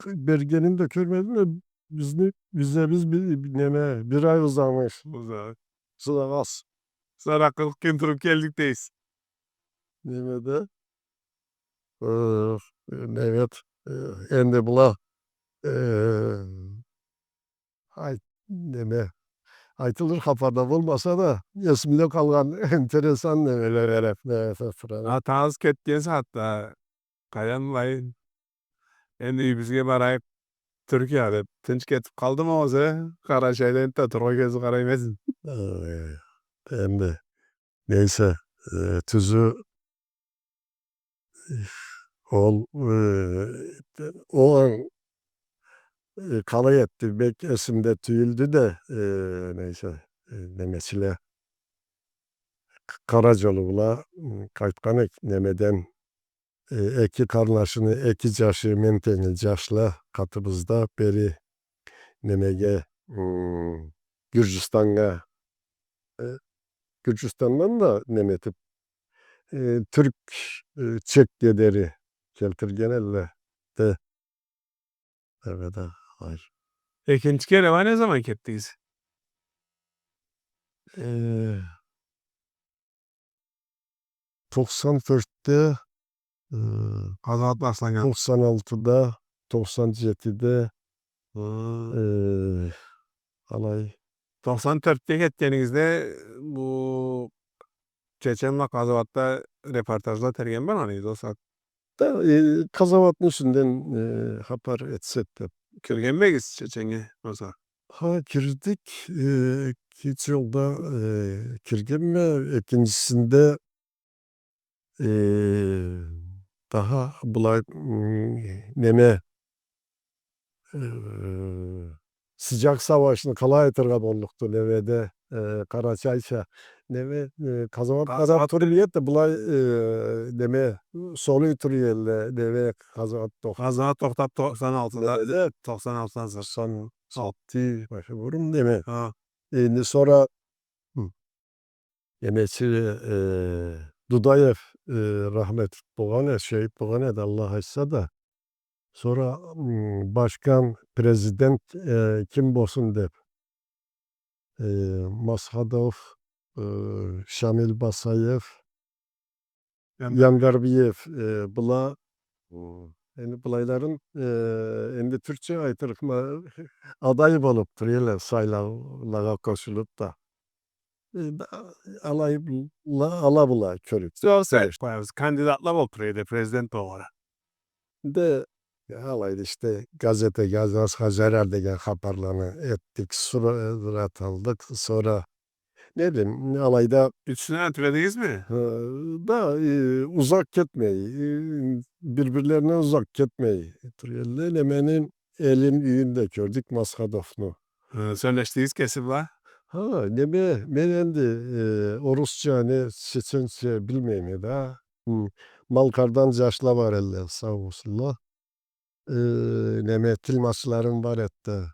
бергенин да кёрмедим да, бизни, бизде биз бир, бир неме, бир ай узамыш. Уза-, узамаз. Сора къыркъ кюн туруп келдик дейсиз. Неме да, э, неме, э, энди была, э, Ай, неме, айтылыр хапарда болмаса да, эсимде къалгъан интересан немеле, неме, сора. Атагъыз кетген сагъатда, къайдан былай, энди юйюбюзге барайыкъ, Тюркия деп, тынч кетип къалдымы, огъесе Къарачайда энтда турургъа кёзю къараймы эдинг? Ой, энди, нейсе, э, тюзю, Ол, э, ол ан, э, къалай этди, бек эсимде тюйюлдю да, э, нейсе, э, немечиле, Къ-, Къара джолу бла, м, къайтхан эк-, немеден, э, эки къарнашыны, эки джашы мен тенгли джашла къатыбызда бери немеге, м, Гюрджюстаннга, э, Гюрджюстандан да неме этип, э, тюрк, э, чекге дери келтирген элле да. Эвет, а, алай. Экинчи кере уа не заман кетдигиз? Э, тохсан тёртде, э, къазауат башланнган. Тохсан алтыда, тохсан джетиде, хы, э, алай. Тохсан тёртде кетгенигизде бу Чечен бла къазауатда репортажла этген болгъан эдигиз, ол сагъат. Да, э, къазауатны юсюнден, э, хапар этсек деп. Кирген бегиз Чеченнге, огъесе? Ха, кирдик, э, эки джолда, э, киргенме, экинчисинде, э, даха былай, м, неме, э, сыджакъ сауашны къалай айтыргъа боллукъду, немеде, э, къарачайча, неме, э, къазауат къазауат къарап туруп эди да, былай, э, неме, солуй туруп эди, неме, къазауат тохтап. Къазауат тохтап тохсан алтыда, немеде, тохсан алтыдан сора. Тохсан алты, башы бурун, неме. Ха. Энди сора, хы. Немечи, э, Дудаев, э, рахмет болгъан эди, шейит болгъан эди, Аллах айтса да. Сора, м, башкъан, президент, э, ким болсун деп, э, Масхадов, э, Шамил Басаев, Яндар- Яндарбиев, э, была, хы, энди былайларын, э, энди тюркча айтырыкъма, адай болуп тура эдиле сайлаулагъа къошулуп да. Э, да, алай бла-, ала бла кёрюп. Сора сайлап къоябыз, кандидатла болуп тура эди президент болгъаннга. Да, алайда ишде газетеге аз-, азха жарар деген хапарланы этдик, сурат алдыкъ, сора не билейим, алайда. Ючюсюне тюбедигизми? Э, да, э, узакъ кетмей, э, бир-бирлеринден узакъ кетмей тура эдиле, немени элин, юйюн да кёрдюк, Масхадовну. Э, сёлешдигиз кеси бла? Ха, неме, мен энди, э, орусча, не чеченча билмейме да. Хы, Малкъардан джашла бар эдиле, сау болсунла. Э, неме, тилмачларым бар эди.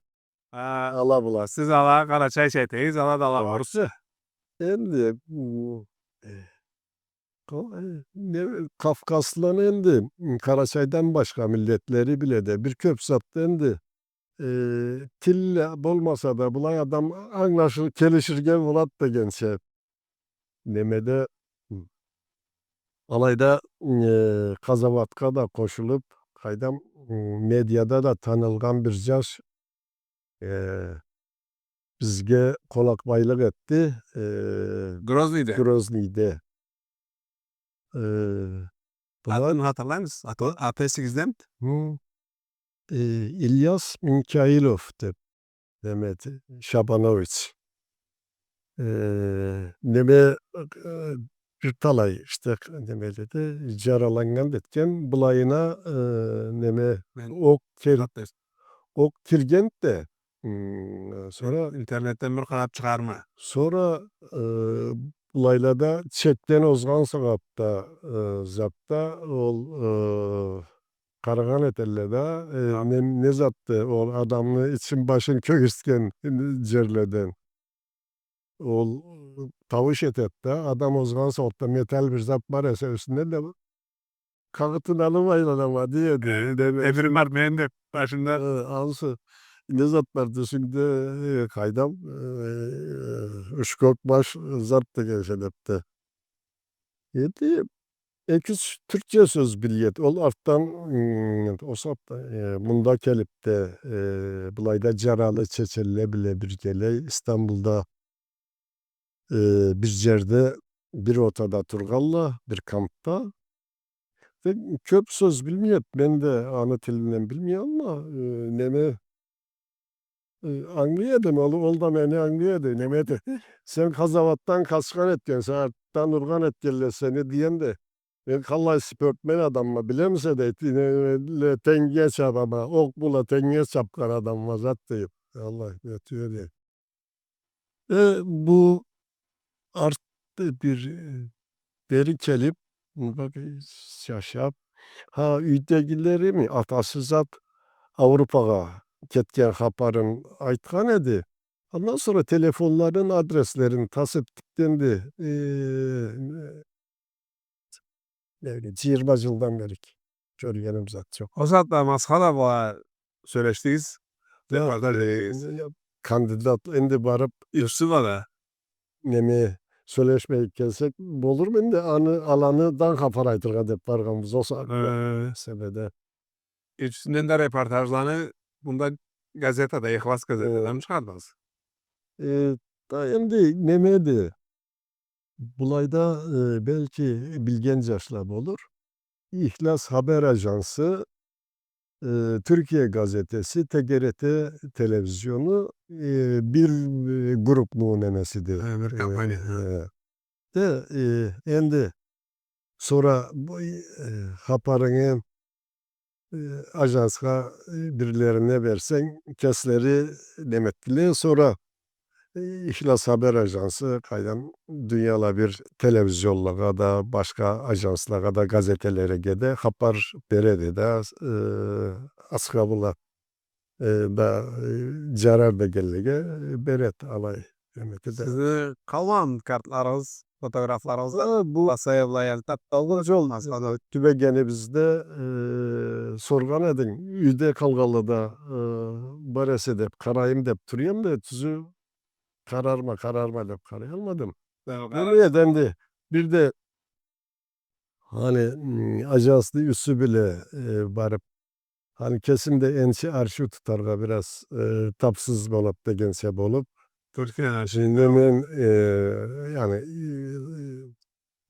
Ха. Ала бла. Сиз алагъа къарачайча айтыгъыз, ала да ала орусча. Энди, хы, э, Къа-, э, не, кавказлыланы энди, м, Къарачайдан башха миллетлери бла да бир кёп затда энди, э, тил болмаса да, былай адам ангылашыр, келиширге болады дегенча. Немеде, алайда, э, къазауатха да къошулуп, къайдам, м, медиада да танылгъан бир джаш, э, бизге къонакъбайлыкъ этди, э, Грозныйде. Грозныйде. Э, была- Атын хатырлаймысыз? Аты, аты эсигиздемиди? Хы. Э, Ильяс Минкяилов деп, неме, Шабанович. Э, неме, э, бир талай, иште, неме деди, джараланнган этген, былайына, э, неме, окъ кир-, окъ киргенди да, м, сора интернетден бир къарап чыгъарма. Сора, э, былайлада чекден озгъан сагъатда, э, затда ол, э, къарагъан этелле да, э, не, не затды, ол адамны ичин-башын кёгюртген джерледен. Ол, э, таууш этеди да, адам озгъан сагъатда металл бир зат бар эсе юсюнден да, къагъытын алып айланама, дей эди. Э, демир бар мени да башымда. Э, ансы, не зат бар десенг да, э, къайдам, э, ушкок баш зат дегенча деп да. Энди эки-юч тюркча сёз биледи. Ол артдан, м, ол сагъатда, э, мында келип да, э, былайда джаралы чеченле бла биргелей Истанбулда, э, бир джерде, бир отада тургъанла, бир кампда. Кёп сёз билмей эди. Мен да аны тилинден билмей эдим, амма, э, неме, э, ангылай эдим, ол, ол да мени ангылай эди. Неме эди? Сен къазауатдан къачхан этгенсе, артдан ургъан этгенле сени, дегенде, мен къаллай спортмен адамма, билемисе, дейди, неме бла, тенгнге чабама, окъ бла тенгнге чапхан адамма, зат, дейди. Аллах, не тюйюл, дейди. Э, бу артда бир, э, бери келип, мында бир джашап, ха, юйдегилерими, атасы зат Аврупагъа кетген хапарын айтхан эди. Андан сора телефонларын, адреслерин тасып тикденди. Э, не билейим, джыйырма джылдан бери кёргеним зат джокъ. Ол сагъатда Масхадов бла сёлешдигиз, репортаж этдигиз. Кандидат, энди барып, юсю бла да, неме, сёлешмей келсек болурму? Энди аны, аланы да хапар айтыргъа деп баргъанбыз ол сагъатда. Э. Себеде. Юсюнден да репортажланы мында газетада, Ихлас газетадамы чыгъардыгъыз? Э, да энди неме эди? Былайда, э, белки билген джашла болур. Ихлас хабер ажансы, э, Тюркие газетеси, ТГРТ телевизиону, э, бир, э, группну немесиди. Э, бир компания, э, хы. Э, да, э, энди сора бу, э, хапарынгы э, ажансха, э, бирлерине берсенг, кеслери неме этдиле. Сора, э, Ихлас хабер ажансы, къайдам, дунияла бир телевизионлагъа да, башха ажанслагъа да, газетелеге да хапар береди да, э, асха бла, э, да, э, джарар дегенлеге, э, береди алай. Демек да. Сизни къалгъан картларыгъыз, фотографларыгъыз да, э, бу Басаевла, яни, тап-, толгъун джол, аны тюбегенибизде, э, соргъан эдинг, юйде къалгъанла да, э, бар эсе деп, къарайым деп тура эдим да, тюзю къарарма, къарарма деп къараялмадым. Хы, бу къарай-, энди, бир да Хани, м, ажансны юсю бла, э, барып, хани кесим да энчи аршив тутаргъа бираз, э, тапсыз болуп дегенча болуп. Тюркия аршив. Энди мен, э, яни, э,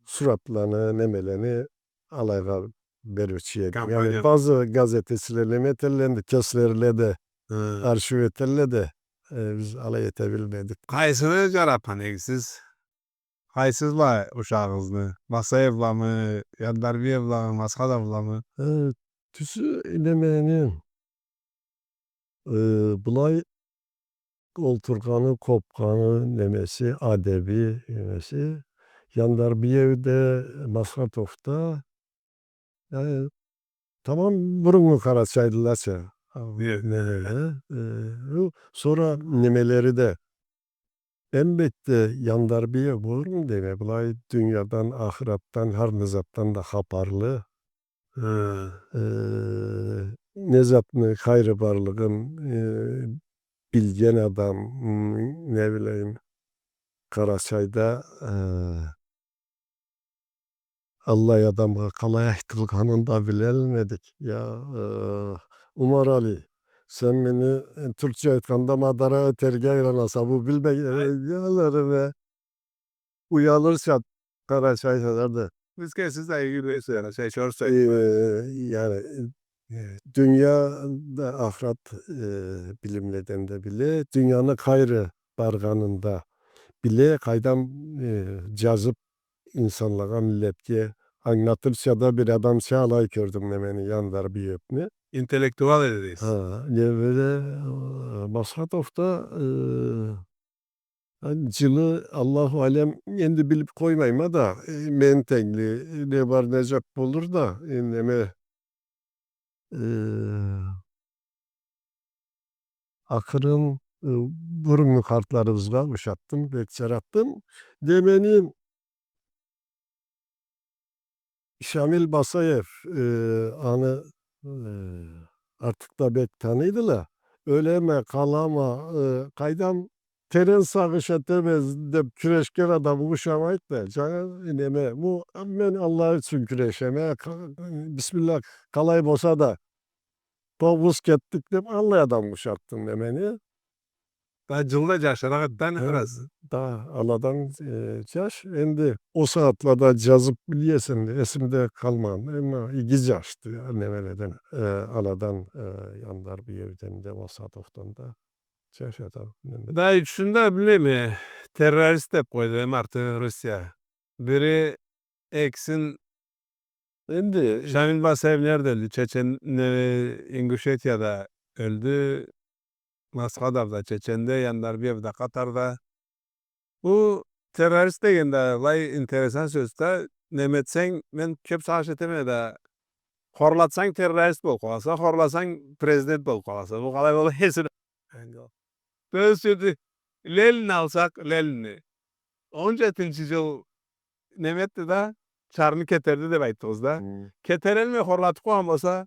суратланы, немелени алайгъа бериучю эдим. Яни, компания. Базы газетечиле неме этелле, энди кеслери да, хы, аршив этелле да, э, биз алай эте билмедик. Къайсыны джаратхан эдигиз сиз? Къайсызла ушагъыгъызны? Басаевламы, Яндарбиевламы, Масхадовламы? Э, тюзю, немени, э, былай олтургъаны, къобгъаны, немеси, адеби, немеси, Яндарбиев да, Масхадов да, Э, тамам буруннгу къарачайлылача. Э, э, э, сора немелери да, элбетте, Яндарбиев болурму деме, былай дуниядан, ахыратдан, хар не затдан да хапарлы. Хы. Э, не затны хайры барлыгъын, э, билген адам, м, не билейим, Къарачайда, э, аллай адамгъа къалай айтылгъанын да билелмедик. Я, э, Умарали, сен мени, э, тюркча айтханда мадара этерге айланаса, бу билмегенлериме уялырча къарачайча да. Биз кесибиз да иги билебиз, яни, шей, шорсча. Э, яни, э, дуния да ахырат, э, билимледен да биле, дунияны хайры баргъанын да биле, къайдам, э, джазыб инсанлагъа, миллетге ангылатырча да бир адамча алай кёрдюм немени, Яндарбиевни. Интеллектуал эди дейсиз. Ха, не бёле, э, Масхадов да, э, Ан-, джылы, Аллаху алем, энди билиб къоймайма да, э, мен тенгли, э, не бар, не джокъ болур да, э, неме, э, акъырын, э, буруннгу къартларыбызгъа ушатдым, бек джаратдым. Немени, Шамил Басаев, э, аны, э, артыкъ да бек таныйдыла. Ёлеме, къалама, э, къайдам, терен сагъыш этеме деб кюрешген адамгъа ушамайды да. Джангы, неме, бу, мен Аллах ючюн кюрешеме, къа-, бисмилла, къалай болса да, тогъуз кетдик деб, аллай адамгъа ушатдым немени. Да джылда джашыракъ эди да, не, хы, бираз. Да, аладан, э, джаш. Энди ол сагъатлада джазыб билесен, эсимде къалмагъан. Эмма иги джашды, я, немеледен, э, аладан, э, Яндарбиевден да, Масхадовдан да. Джаш адам, неме. Да, ючюн да билеме, э, террорист деб къойду, эм арты Русия. Бири экисин Энди Шамил Басаев нереде ёлдю? Чечен-, не, Ингушетияда ёлдю. Масхадов да Чеченде, Яндарбиев да Къатарда. Бу террорист деген да былай интересан сёз да, неме этсенг, мен кёб сагъыш этеме да, хорлатсанг террорист болуб къаласа, хорласанг президент болуб къаласа. Бу къалай болур эсе? Энди ол. Тёз сёзю, Ленинни алсакъ, Ленинни. Он джетинчи джыл неме этди да, чарны кетерди деб айтдыгъыз да. Хы. Кетерелмей хорлатыб къойгъан болса,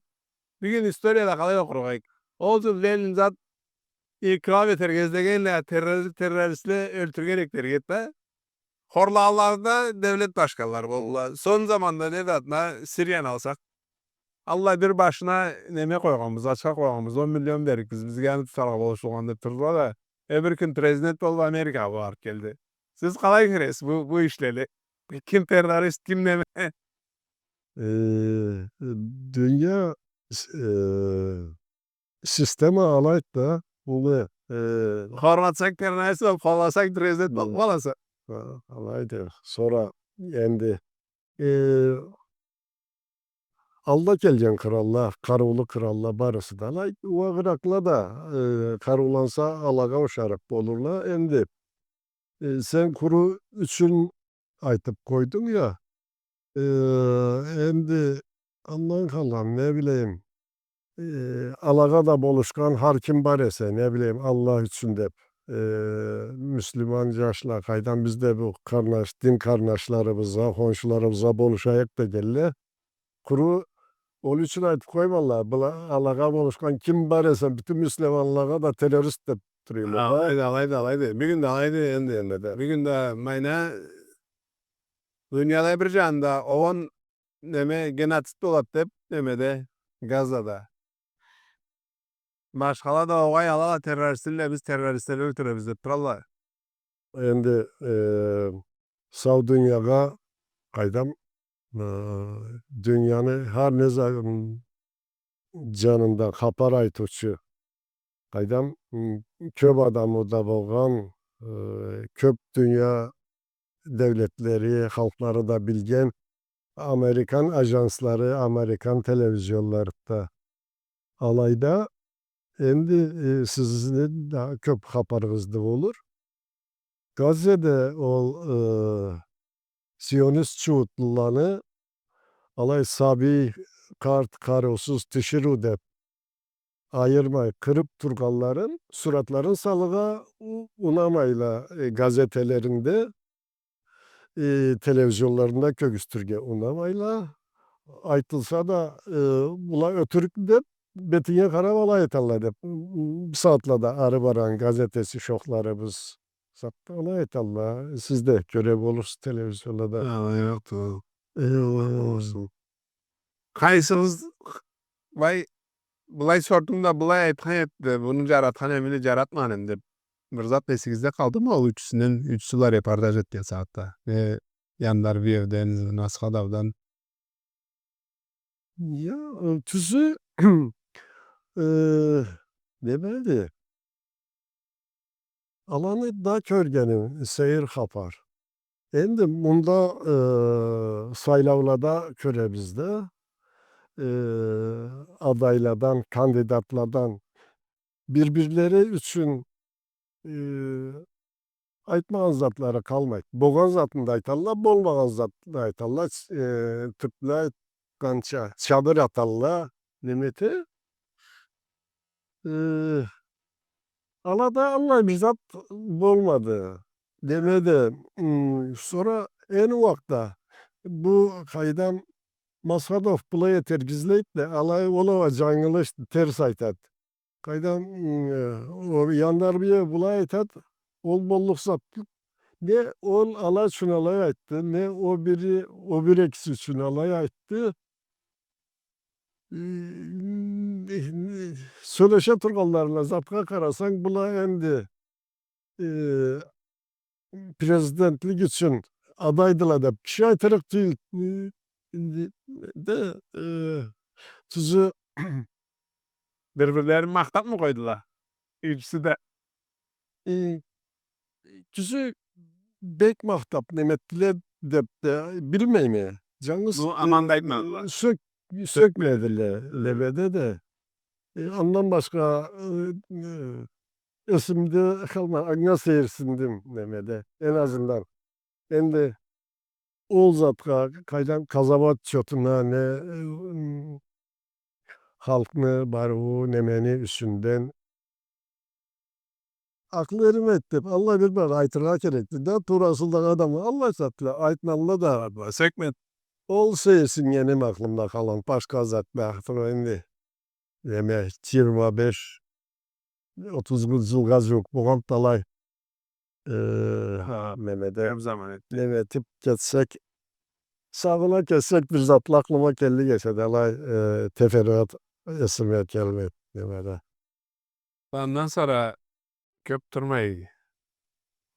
бюгюн историяда къалай окъур эдик? Ол джыл Ленин зат инкъылаб этерге излегенле, террори-, террористле ёлтюрген эдиле дерик эди да. Хорлагъанлары да девлет башханлары болдула. Сонг заманда, не зат, мына Сирияны алсакъ, аллай бир башына неме къойгъанбыз, ачха къойгъанбыз, он миллион берликбиз, бизге аны тутаргъа болушулгъан деб турдула да, э, бир кюн президент болду, Америкагъа барыб келди. Сиз къалай кёресиз бу, бу ишлени? Ким террорист, ким неме? Э, дуния, с-, э, система алайды да, уллу, э, хорласанг террорист болуб, хорласанг президент болуб къаласа. Хы, алайды. Сора энди, э, алда келген къралла, къарыулу къралла барысы да алай, уагъыракъла да, э, къарыуланса, алагъа ушарыкъ болурла. Энди, э, сен къуру ючюн айтыб къойдунг я. Э, энди андан къалгъан, не билейим, э, алагъа да болушхан хар ким бар эсе, не билейим, Аллах ючюн деб, э, мюслюман джашла, къайдан, биз да бу къарнаш, дин къарнашларыбызгъа, хоншуларыбызгъа болушайыкъ дегенле. Къуру ол ючюн айтыб къоймалла, была, алагъа болушхан ким бар эсе, бютюн мюслюманлагъа да террорист деб турайым. Алайды, алайды, алайды. Бюгюн да алайды, энди, энди да. Бюгюн да майна дунияда бир джанында он неме, геноцид болады деб, немеде, Газада. Башхала да огъай, ала да террористле, биз террористлени ёлтюребиз деб туралла. Энди, э, сау дуниягъа, къайдам, э, дунияны хар не за-, м, джанындан хапар айтыучу, къайдам, м, кёб адамы да болгъан, э, кёб дуния девлетлери, халкълары да билген американ аджанслары, американ телевизионлары да алайда, энди, э, сизни да кёб хапарыгъыз да болур. Газзеде ол, э, сионист чууутлуланы алай сабий, къарт, къарыусуз, тиширыу деб айырмай къырыб тургъанларын, суратларын салыргъа у-, унамайла, э, газетелеринде, э, телевизионларында кёргюзтюрге унамайла. Айтылса да, э, была ётюрюк деп, бетинге къарап алай айталла деп, бу сагъатлада ары баргъан газетеси шохларыбыз сагъатда алай айталла. Сиз да кёре болурсуз телевизионлада. Алай айталла. Эйвалла, алай болсун. Къайсыгъыз, былай, былай сордум да, былай айтхан эди, муну жаратхан эмини жаратмагъан эм деп. Бир зат эсигизде къалдымы ол ючюсюнден, ючюсю бла репортаж этген сагъатда? Не Яндарбиевден, Насхадовдан? Я, э, тюзю, э, неме эди? Аланы да кёргеним сейир хапар. Энди мында, э, сайлаулада кёребиз да, э, адайладан, кандидатладан бир-бирлери ючюн, э, айтмагъан затлары къалмайды. Болгъан затын да айталла, болмагъан затын да айталла. Э, тюплю айтханча, чабыр аталла, неме эте. Э, алада аллай бир зат болмады. Неме да, м, сора энди уакъда бу къайдам Масхадов былай этерге излейди да, алай ол а джангылышды, терс айтады. Къайдам, м, э, ол Яндарбиев былай айтады, ол боллукъ зат тюл. Не ол ала ючюн алай айтды, не о бири, о бир экиси ючюн алай айтды. Э, сёлеше тургъанларына, затха къарасанг, была энди, э, президентлик ючюн адайдыла деп киши айтырыкъ тюйюл. Э, энди да, э, тюзю, бир-бирлерин махтапмы къойдула? Ючюсю да. Э, тюзю бек махтап неме этдиле деп да билмейме. Джангыз, ну, аман да, э, айтмадыла. Сёк-, сёкмедиле, лебеде да. Э, андан башха, э, э, эсимде къалма-, анга сейирсиндим немеде, эн азындан. Энди ол затха, къайдам, къазауат чотуна, не, э, халкъны барыуу, немени юсюнден. Акъыл эрмейди деп, аллай бир бар айтыргъа керекди да, туурасындагъы адамла аллай затла айтмалла да. Сёкмеди. Ол сейирсиннгеним акъылымда къалгъан, башха затла, энди. Неме, джыйырма беш, отуз джылгъа джууукъ болгъан талай, э, ха, немеде, кёп заман этди. Неме этип кетсек, сагъына кетсек, бир затла акъылыма келлик эсе да, алай, э, теферруат эсиме келмейди, немеде. Андан сора кёп турмай,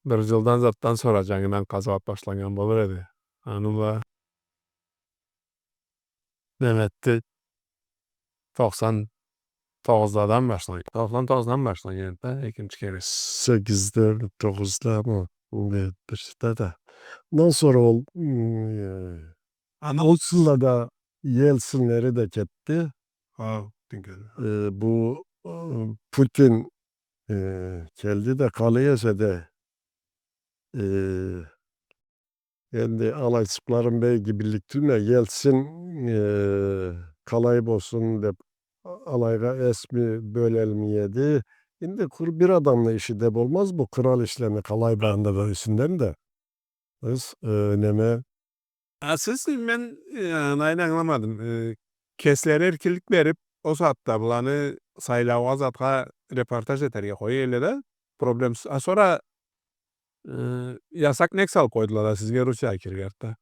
бир джылдан затдан сора джангыдан къазауат башланнган болур эди. Аны бла неме этди, токъсан тогъузладан башланнган. Токъсан тогъуздан башланнган да, экинчи кере. Сегизде, тогъуздамы? Бир, бирде да. Андан сора ол, м, э, аны ол джыллада Ельцинлери да кетди. Ха, тюнкеди. Э, бу, э, Путин, э, келди да, къалай эсе да, э, энди алайчыкъларын бек иги биллик тюлме, Ельцин, э, къалай болсун деп, а-, алайгъа эс ми бёлелмей эди. Энди къуру бир адамны иши да болмаз бу, кърал ишлени къалай баандырыр юсюнден да. Биз, э, неме, А сиз, мен, э, алайын ангыламадым. Э, кеслери эркинлик берип, ол сагъатда быланы сайлаугъа, затха репортаж этерге къоя элле да, проблемсиз. А сора, э, ясакъ нек салып къойдула да сизге Русиягъа кирирге артда?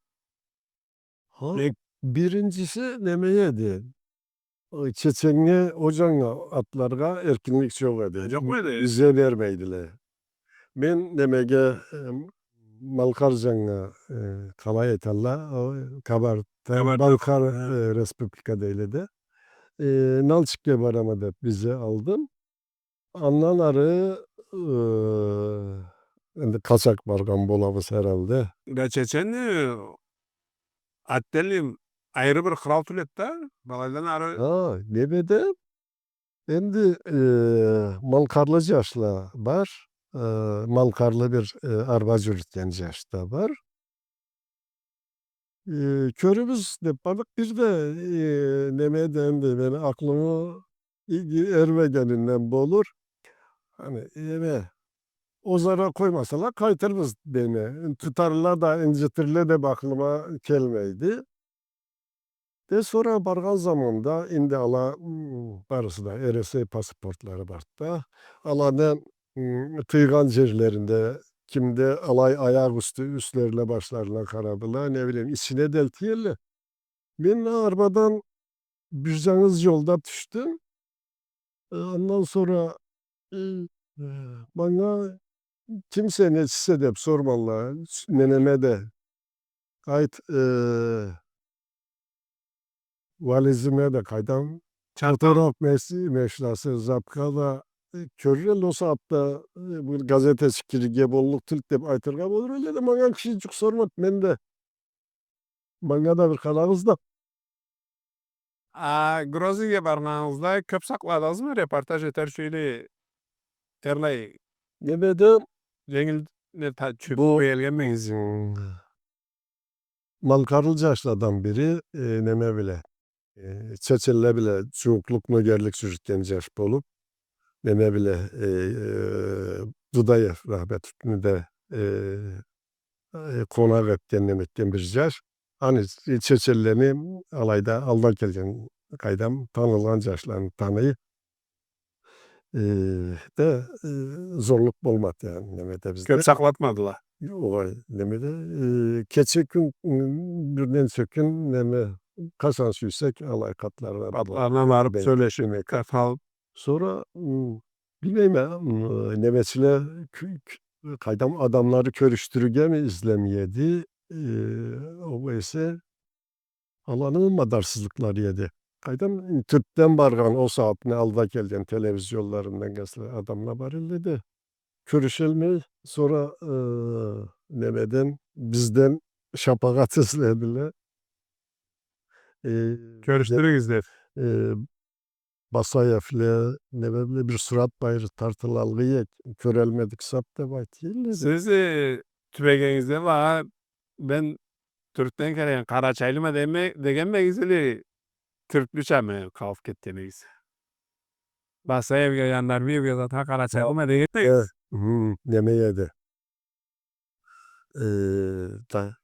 Ха, нек? Биринчиси неме эди? Э, чеченнге, ол джаннга атларгъа эркинлик джокъ эди. Джокъму эди? Изен бермейдиле. Мен немеге, э, Малкъар джаннга, э, къалай айталла, о, Кабарда, Кабарда-Балкар, ха, э, республика дейле да. Э, Нальчикге барама деп виза алдым. Андан ары, э, энди къачакъ баргъан болабыз херхалде. Да чечен, э, отдельный, айры бир кърал тюл эди да, былайдан ары. Ха, неме да, энди, э, малкъарлы джашла бар, э, малкъарлы бир, э, арба джюрютген джаш да бар. Э, кёрюрбюз деп бардыкъ. Бир да, э, неме да энди мени акъылымы и-, и-, эрмегенинден болур. Хани, неме, ол зат а къоймасала, къайтырбыз деме. Тутарла да, инджитирле деп акъылыма келмейди. Э, сора баргъан заманда энди ала, м, барысы да Эресей паспортлары барды да. Аланы, м, тыйгъан джерлеринде, кимде алай аякъ юсю, юслерине, башларына къарадыла, не билейим, ичине да элтийле. Мен арбадан бир джангыз джолда тюшдюм. Э, андан сора, э, э, манга кимсе, нечисе деб сормайла, ненеме да, айт, э, вализиме да, къайдам, фотограф мес-, машинасы, затха да, э, кёрюрелле, ол сагъатда, э, бу газетечик кирирге боллукъ тюлдю деб айтыргъа болур эдиле да, манга киши джукъ сормады, мен да, манга да бир къарагъыз да. А Грозныйге баргъаныгъызда кёб сакъладыгъызмы, репортаж этер ючюн, или эрлай немеде, дженгил не та-, чюб бу, къоя келгенмигиз? М, малкъарлы джашладан бири, э, неме бла, э, чеченле бла джууукълукъ, нёгерлик джюрютген джаш болуб, неме бла, э, э, Дудаев Рахметни да, э, э, къонакъ этген, неме этген бир джаш. Аны, э, чеченлени алайда алда келген, къайдам, танылгъан джашланы таный. Э, да, э, зорлукъ болмады, яни, немеде бизде. Кёб сакълатмадыла. Огъай, немеде, э, кече кюн, м, бир ненча кюн, неме, къачан сюйсек, алай къатларына барыб, къатларына барыб сёлешиб, къарт алыб. Сора, м, билмейме, м, немечиле кю-, кю-, къайдам, адамланы кёрюшдюрюргеми излемей эди, э, огъесе аланы мадарсызлыкълары эди. Къайдам, Тюркден баргъан, ол сагъатны алда келген телевизионларындан, газетеле, адамла бар эдиле да, кёрюшелмей, сора, э, немеден, бизден шапагъат изледиле. Э, кёрюшдюрюгюз деб. Э, Басаевле, неме бла бир сурат бла тартылалгъа эдик, кёрелмедик сап деб айтыла эди. Сиз, э, тюбегенигизде, ма, мен Тюркден келген, къарачайлыма деме-, дегенмегиз, или тюрключеме къалыб кетгенигиз? Басаевге, Жандарбиевге затха къарачайлыма дегенмегиз? Э, хы, неме эди. Э, да,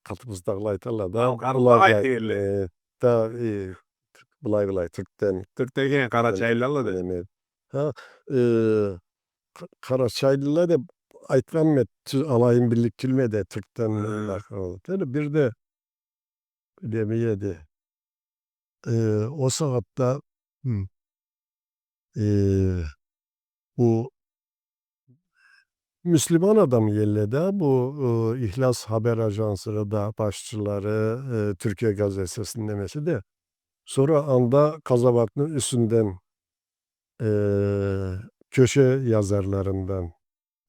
къатыбыздагъыла айталла да, малкъарлыла былай, айтыла, э, да, э, былай, былай, Тюркден. Тюркден келген къарачайлыла да. Неме. Ха, э, къа-, къарачайлыла деб айтханма, тю-, алайын биллик тюлмю эди, Тюркден. Хы. Бир да неме эди. Э, ол сагъатда, хы, э, бу мюслюман адам эдиле да, бу, э, Ихлас хабер ажансыны да башчылары, э, Тюркия газетесини немеси да. Сора анда къазауатны юсюнден, э, кёше язарларындан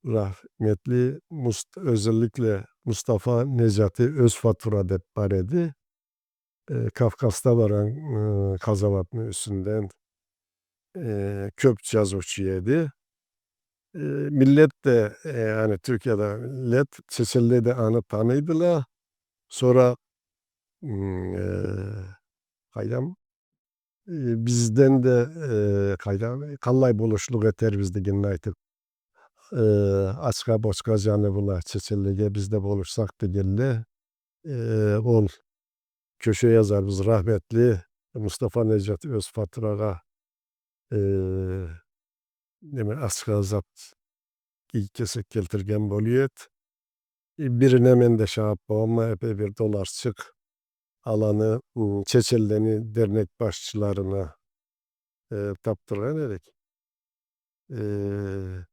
рахметли Мус-, ёзелликле Мустафа Неджати Ёзфатура деб бар эди. Э, Кавказда баргъан, э, къазауатны юсюнден, э, кёб джазыучу эди. Э, миллет да, э, яни Тюркияда миллет, чеченле да аны таныйдыла. Сора, м, э, къайдам, э, бизден да, э, къайдам, къаллай болушлукъ этербиз дегенин айтыб, э, ачха-бочха джаны бла чеченлеге биз да болушсакъ дегенле, э, ол кёше язарыбыз рахметли Мустафа Неджат Ёзфатурагъа, э, неме, ачха зат, кийик-кесек келтирген болур эди. Э, бирине мен да шагъат болгъанма, эпей бир долларчыкъ аланы, м, чеченлени дернек башчыларына, э, тапдыргъан эдик. Э,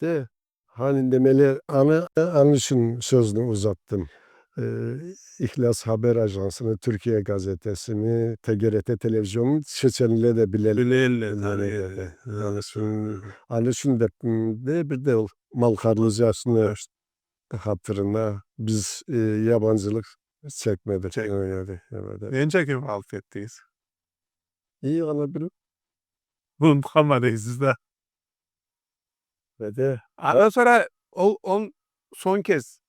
да, хани, немеле, аны, аны ючюн сёзню узатдым. Э, Ихлас хабер ажансыны, Тюркия газетесини, Т Г Р Т телевизионун чеченле да билелле. Билелле, билелле, таныйдыла. Аны ючюн, аны ючюн деб, м, да, бир да ол малкъарлы джашны хатырына биз, э, ябанджылыкъ чекмедик. Чек-, немеде. Ненча кюн къалыб кетдигиз? Ий, аны бир унутханма дейсиз да. Неде? Андан сора ол, он сонг кез,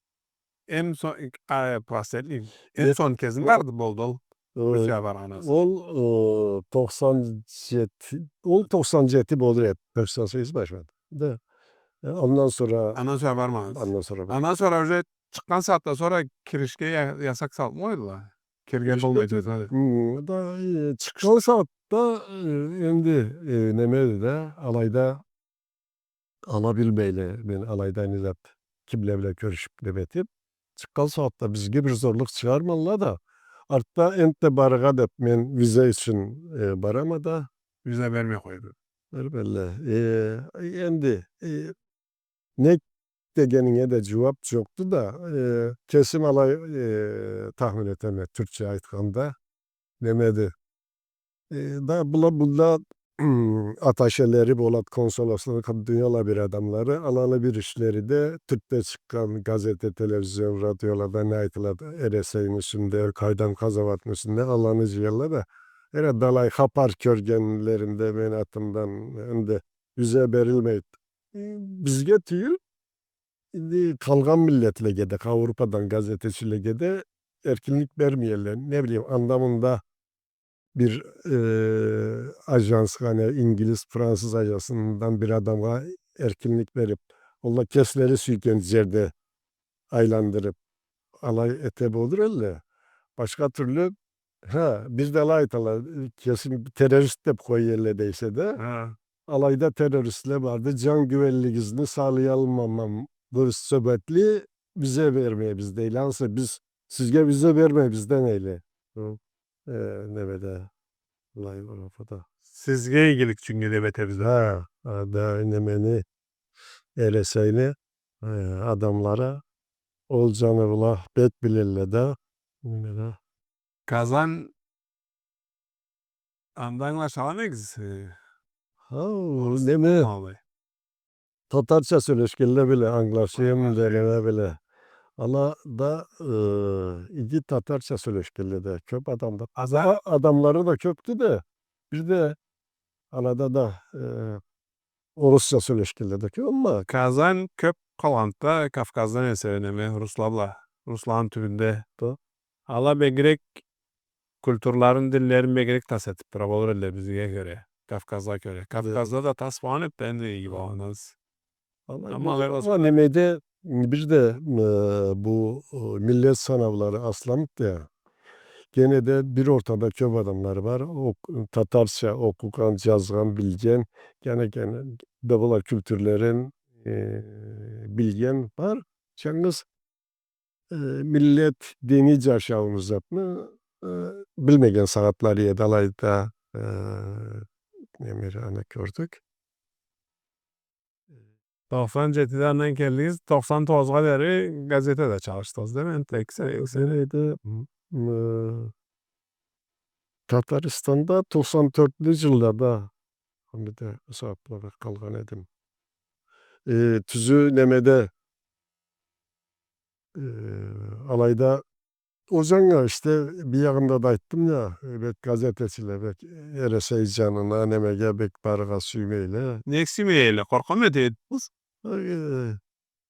эм сон-, а, последний, эм сонг кез барды, болду ол. Э, Русия баргъаныбыз. Ол, э, тохсан джети, ол тохсан джети болур эди, тохсан сегиз башлады. Да. Э, андан сора... Андан сора бармагъанбыз. Андан сора бар-. Андан сора уже чыкъгъан сагъатдан сора киришге я-, ясакъ салыб къойдула. келген болмайды. Хы, да, э, чыкъгъан сагъатда, э, энди, э, немеди да, алайда ала билмейле, мен алайда не зат, кимле бла кёрюшюп, неме этип, чыкъгъан сагъатда бизге бир зорлукъ чыгъармалла да, артда энтда барыргъа деп, мен виза ючюн, э, барама да. Виза бермей къойду. Бир белли. Э, энди, э, не дегенинге да джууап джокъду да, э, кесим алай, э, тахмин этеме, тюркча айтханда. Немеди. Э, да, была, бунда аташелери болад, консулослары, къат дунияла бир адамлары, аланы бир ишлери да тюркде чыкъгъан газете, телевизион, радиолада не айтылады, Эресейни юсюнде, къайдан къазауатны юсюнде, аланы джыялла да, эре да алай хапар кёргенлеринде мени атымдан энди виза берилмейди. Э, бизге тюйюл, энди къалгъан миллетлеге да, Аурупадан газетечилеге да эркинлик бермейле. Не билейим, анда-мында бир, э, ажансха, не ингилиз, француз ажансындан бир адамгъа эркинлик берип, ол да кеслери сюйген джерде айландырып, алай эте болур элле. Башха тюрлю, ха, бир да алай айталла, кесин террорист деп къоя элле дейсе да, ха, алайда террористле барды, джан гювенлигизни сакълаялмаман, бу себепли виза бермейбиз дейле. Ансы биз сизге виза бермейбиз демейле. Хы. Э, немеде, былай, Европада. Сизге игилик ючюн деп этебиз. Ха, ха, да, немени, Эресейни, э, адамлары ол джаны бла бек билелле да, немеде. Казан Анда ангылашалмыгъыз, э, ха, ол неме, алай. Татарча сёлешгенле бла ангылашайым дегенле бла. Ала да, э, иги татарча сёлешгенле да кёп адамды. Аза- адамлары да кёпдю да, бир да алада да, э, орусча сёлешгенле да кёп, амма Казан кёп къалгъанды да Кавказдан эсе, неме, русла бла, русланы тюбюнде. Да. Ала бегирек культурларын, динлерин бегирек тас этип тура болур элле бизге кёре, Кавказгъа кёре. Да. Кавказда да тас болгъан эди да, энди иги болгъан аз. Амма, амма немеде, бир да, э, бу, э, миллет санаулары асланыб да, гене да бир ортада кёп адамлар бар. О, татарча окъугъан, джазгъан, билген, гене, гене да была культурлерин, э, билген бар. Джангыз, э, миллет, дини джашауну затны, э, билмеген сагъатлары эди, алайда, э, неме, аны кёрдюк. Токъсан джетиде андан келдигиз, токъсан тогъузгъа дери газетеде чалышдыгъыз, дейми? Энтда эки сен-, эки сен-, газетеде, м, м, Татарстанда токъсан тёртюнчю джыллада, бир да сагъатлада къалгъан эдим. Э, тюзю немеде, э, алайда Ол джангы, ишде, биягъында да айтдым я, э, бек газетечиле, бек Эресей джанына, немеге бек барыргъа сюймейле. Нек сюймейле? Къоркъамы этеди? Э,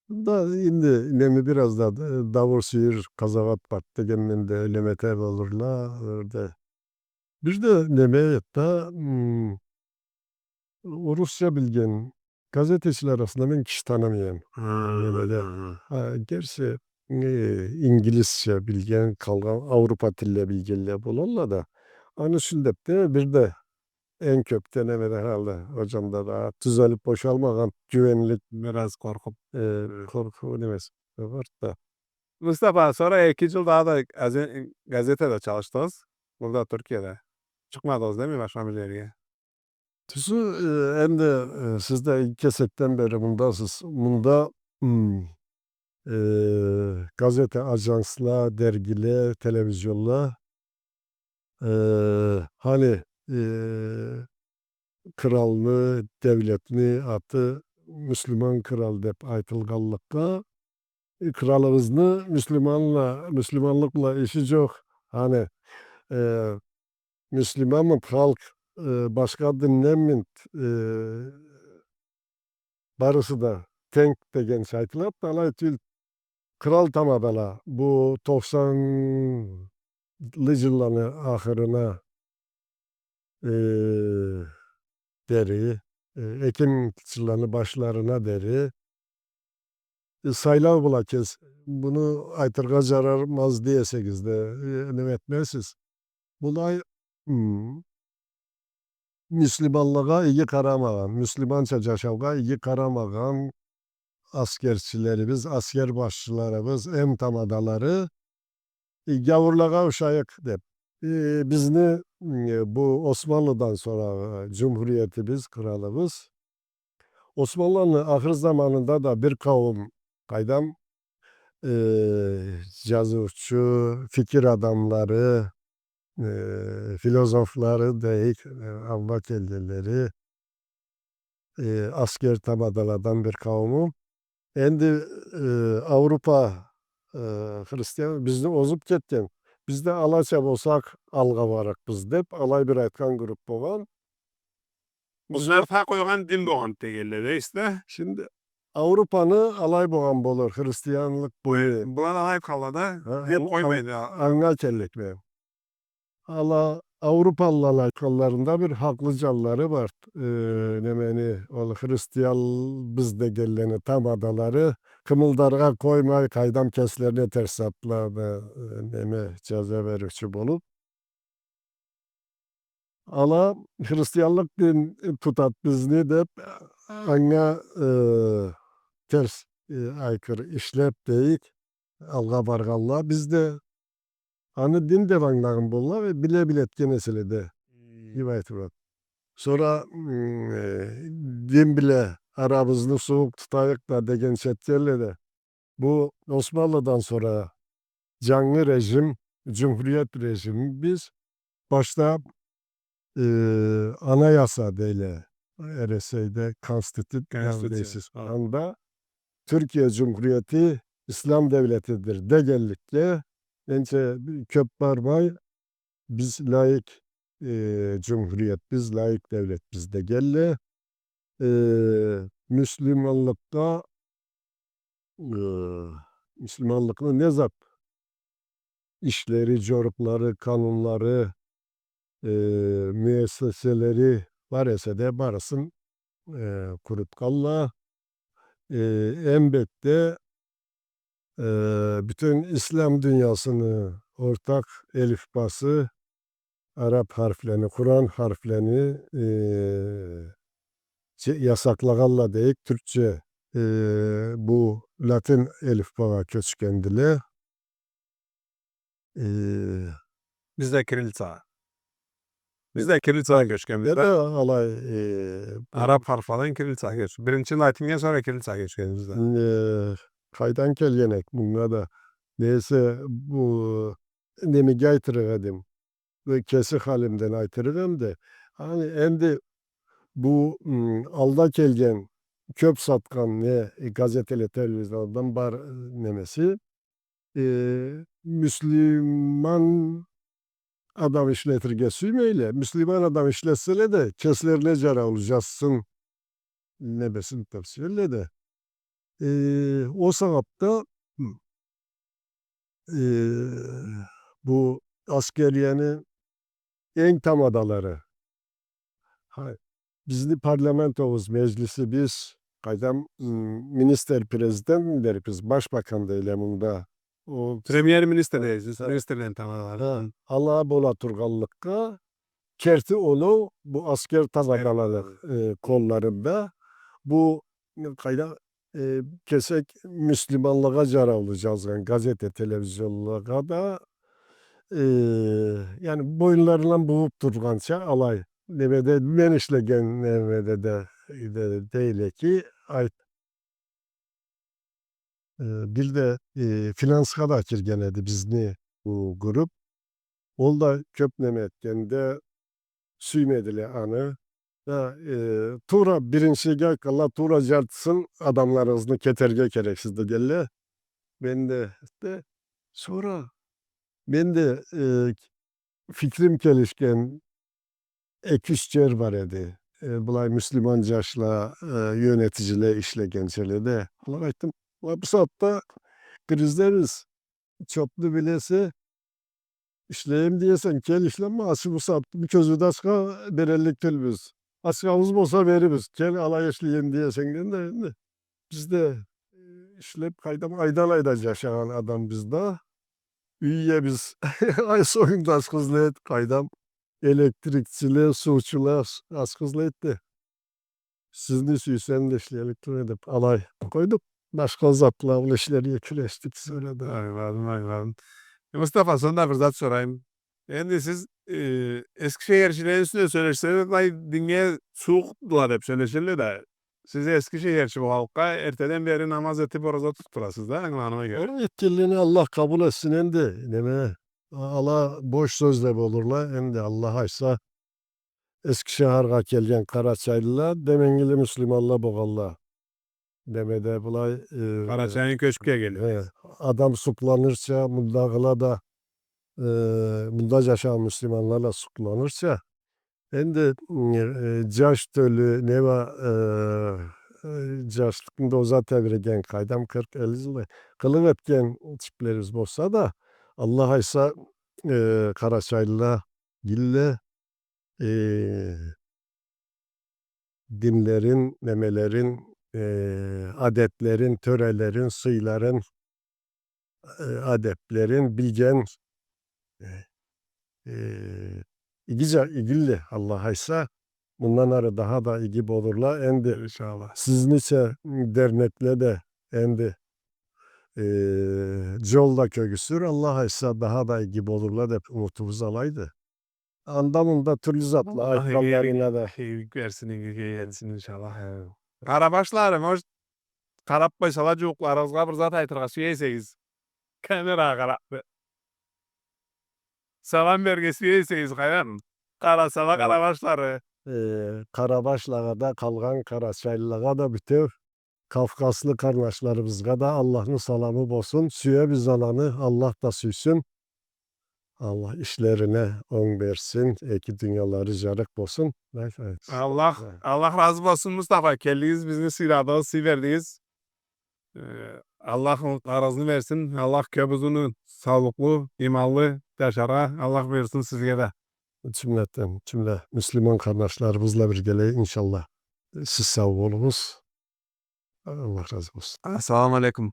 да, энди, неме, бир аз да, э, дауур-сюйюр, къазауат барды дегенден да, неме эте болурла, э, да. Бир да неме эди да, м, орусча билген газетечиле арасында мен киши танымайма. Ха, немеде. Ха, ха. Ха, герчи, э, ингилизча билген, къалгъан Ауропа тилле билгенле болалла да. Аны ючюн деб да, бир да эм кёб да немеде къалды. Ол джанда да тюзелиб бошалмагъан гювенлик. Бир аз къоркъуб. Э, хы, къоркъуу немеси барды да. Мустафа, сора эки джыл дагъыда газе-, газетеде чалышдыгъыз. Бурда, Тюркияда. Чыкъмадыгъыз, дейми, башха бир джерге? Тюзю, э, энди, э, сиз да кесекден бери мындасыз. Мында, м, э, газета, ажансла, дергиле, телевизионла, э, хани, э, къралны, девлетни аты мюслюман кърал деб айтылгъанлыкъгъа, э, къралыгъызны мюслюманла, мюслюманлыкъ бла иши джокъ. Хани, э, мюслюманмы халкъ, э, башха динденми, э, барысы да тенг дегенча айтылады да, алай тюйюл. Кърал тамадала бу токъсанлы джылланы ахырына, э, дери, э, эки мингинчи джылланы башларына дери, э, сайлау бла кес-, муну айтыргъа жарамаз дей эсегиз да, э, неме этмезсиз. Былай, м, мюслиманлыкъгъа иги къарамагъан, мюслиманча жашаугъа иги къарамагъан аскерчилерибиз, аскер башчыларыбыз, эм тамадалары, э, гяуурлагъа ушайыкъ деп. Э, бизни, э, бу Османлыдан сора, э, жумхуриетибиз, къралыбыз, Османлыланы ахыр заманында да бир къауум, къайдам, э, жазыучу, фикир адамлары, э, философлары дейик, э, алгъа келгенлери, э, аскер тамадаладан бир къаууму. Энди, э, Аурупа, э, христиан, бизни озуп кетген. Биз да алайча болсакъ, алгъа барыкъбыз деп, алай бир айтхан групп болгъан. Бу сакъ къойгъан дин болгъан дегенле да, эсде. Шимди Аурупаны алай болгъан болур, христианлыкъ боюну. Булар алай къала да, ха, дин къоймайды. Анга келлик мен. Ала Аурупалыла алай айтханларында бир хакълы жанлары бар. Э, немени, ол христианбыз дегенлени тамадалары къымылдаргъа къоймай, къайдам кеслерине терс затла да, э, неме, жаза бериучю болуп. Ала христианлыкъ дин тутат бизни деп, анга, э, терс, э, айкъыр ишлеп дейик, алгъа баргъанла. Биз да аны дин деп англагъан болла, биле-биле этген эселе да, хм, деп айтып. Сора, м, э, дин бла арабызны сууукъ тутайыкъ да дегенча этгенле да, бу Османлыдан сора жангы режим, жумхуриет режими биз башда, э, анаяса дейле, Эресейде конститут-, конституция дейсиз. Ха. Анда Тюркие жумхуриети ислам девлетидир дегенликге, энчи кёп бармай, биз лаик, э, жумхуриетбиз, лаик девлетбиз дегенле, э, мюслиманлыкъгъа, э, мюслиманлыкъны не зат ишлери, жорукълары, къанунлары, э, муэссеселери бар эсе да, барысын, э, къурутханла. Э, эм бетде, э, бютюн ислам дуниясыны ортакъ элифбасы, араб харфлени, Къуран харфлени, э, че-, ясакълагъанла дейик, тюркче, э, бу латин элифбагъа кёчгендиле. Э, бизде кириллицагъа. Бизде кириллицагъа кёчгенбиз да. Алай, э, араб харфладан кириллицагъа кёч-, биринчи латиннге, сора кириллицагъа кёчгенбиз да. Э, къайдан келген эк мунга да. Не эсе, бу, немеге айтырыкъ эдим. Бу кеси халимден айтырыкъ эм да. Аны энди бу, м, алда келген, кёп сатхан не, э, газетеле, телевизорладан бар, э, немеси, э, мюслиман адам ишлетирге сюймейле. Мюслиман адам ишлетселе да, кеслерине жараулу жазсын, немесин тапсырле да. Э, ол сагъатда, хы, э, бу аскерияны эм тамадалары, ха, бизни парламентибиз, межлисибиз, къайдам, м, министр-президент дерикбиз, башбакан дейле мында. Ол премьер-министр дейсиз, министрлени тамадалары. Ха, ала бола тургъанлыкъгъа, керти оноу бу аскер тамадаланы, э, къолларында. Бу, къайда, э, кесек мюслиманлыгъа жараулу жазгъан газета, телевизионлагъа да, э, яни, боюнларындан бууп тургъанча алай. Немеде, мен ишлеген немеде да, да, дейле ки, айт-, э, бир да, э, финансха да кирген эди бизни бу групп. Ол да кёп неме этгенде сюймедиле аны. Да, э, туура биринчиге къала, туура жартысын адамларыгъызны кетерге керексиз дегенле. Мен да, да, сора мен да, э, фикрим келишген эки-юч жер бар эди. Э, былай мюслиман жашла, э, ёнетижиле ишлеген жерледе. Алагъа айтдым, уа, бу сагъатда киргизербиз, чопну билесе, ишлейим дей эсенг, кел ишле, ма ачы бу сагъатда, бу кёзюу да ачха береллик тюлбюз. Ачхабыз болса берирбиз, кел алай ишлейим дей эсенг, да энди бизде, э, Ишлеп, къайдам, айдан айда джашагъан адамбыз да. Юйге биз ай союнда ашхы излейдик, къайдам, электрикчиле, суучула ашхы излейди. Сизни сюйсем да ишлерлик тюл эди деп, алай къойдукъ. Башха затла бла ишлерге кюрешдик, сора да. Ангыладым, ангыладым. Э, Мустафа, сонда бир зат сорайым. Энди сиз, э, эскишехирчилени юсюнден сёлешсегиз, былай динге суукъдула деп сёлешелле да. Сиз эскишехирчи болгъанлыкъгъа, эртеден бери намаз этип, ораза тутуп турасыз да, ангыланыма кёре. Ол этгенлени Аллах къабыл этсин энди, неме, ала бош сёз да болурла, энди Аллах айтса, Эскишехирге келген къарачайлыла, деменгили муслиманла болгъанла. Демеде былай, э, Къарачайдан кёчюп келгенле. Э, адам сукъланырча, мындагъыла да, э, мында джашагъан муслиманла да сукъланырча. Энди, э, джаш тёлю, не бар, э, э, джашлыкъны да оза тебреген, къайдам, къыркъ, элли джылда къылыкъ этген типлерибиз болса да, Аллах айтса, э, къарачайлыла игиле, э, динлерин, немелерин, э, адетлерин, тёрелерин, сыйларын, э, адеплерин билген, э, э, иги джа-, игиле, Аллах айтса, мындан ары даха да иги болурла. Энди иншаллах, сизнича дернекле да энди, э, джол да кёргюзюр, Аллах айтса, даха да иги болурла деп умутубуз алайды. Анда-мында тюрлю затла айтханларына да. Аллах игилик берсин, игилик этсин, иншаллах. Хы. Къарабашлары, может, къарап къойсала, джууукъларыгъызгъа бир зат айтыргъа сюе эсегиз. Камерагъа къарап бир салам берирге сюе эсегиз, къайдам. Къарасала, хы, къарабашлары. Э, къарабашлагъа да, къалгъан къарачайлылагъа да бютеу Кавказлы къарнашларыбызгъа да Аллахны саламы болсун. Сюебиз аланы, Аллах да сюйсюн. Аллах ишлерине онг берсин, эки дуниялары джарыкъ болсун. Аллах, Аллах разы болсун, Мустафа. Келдигиз, бизни сыйладыгъыз, сый бердигиз. Э, Аллах къарызны берсин. Аллах кёп узун, саулукълу, иманлы джашаргъа Аллах буюрсун сизге да. Джюмлетден, джюмле муслиман къарнашларыбызла биргелей, иншаллах. Сиз сау болугъуз. Аллах разы болсун. Ассаламу алейкум.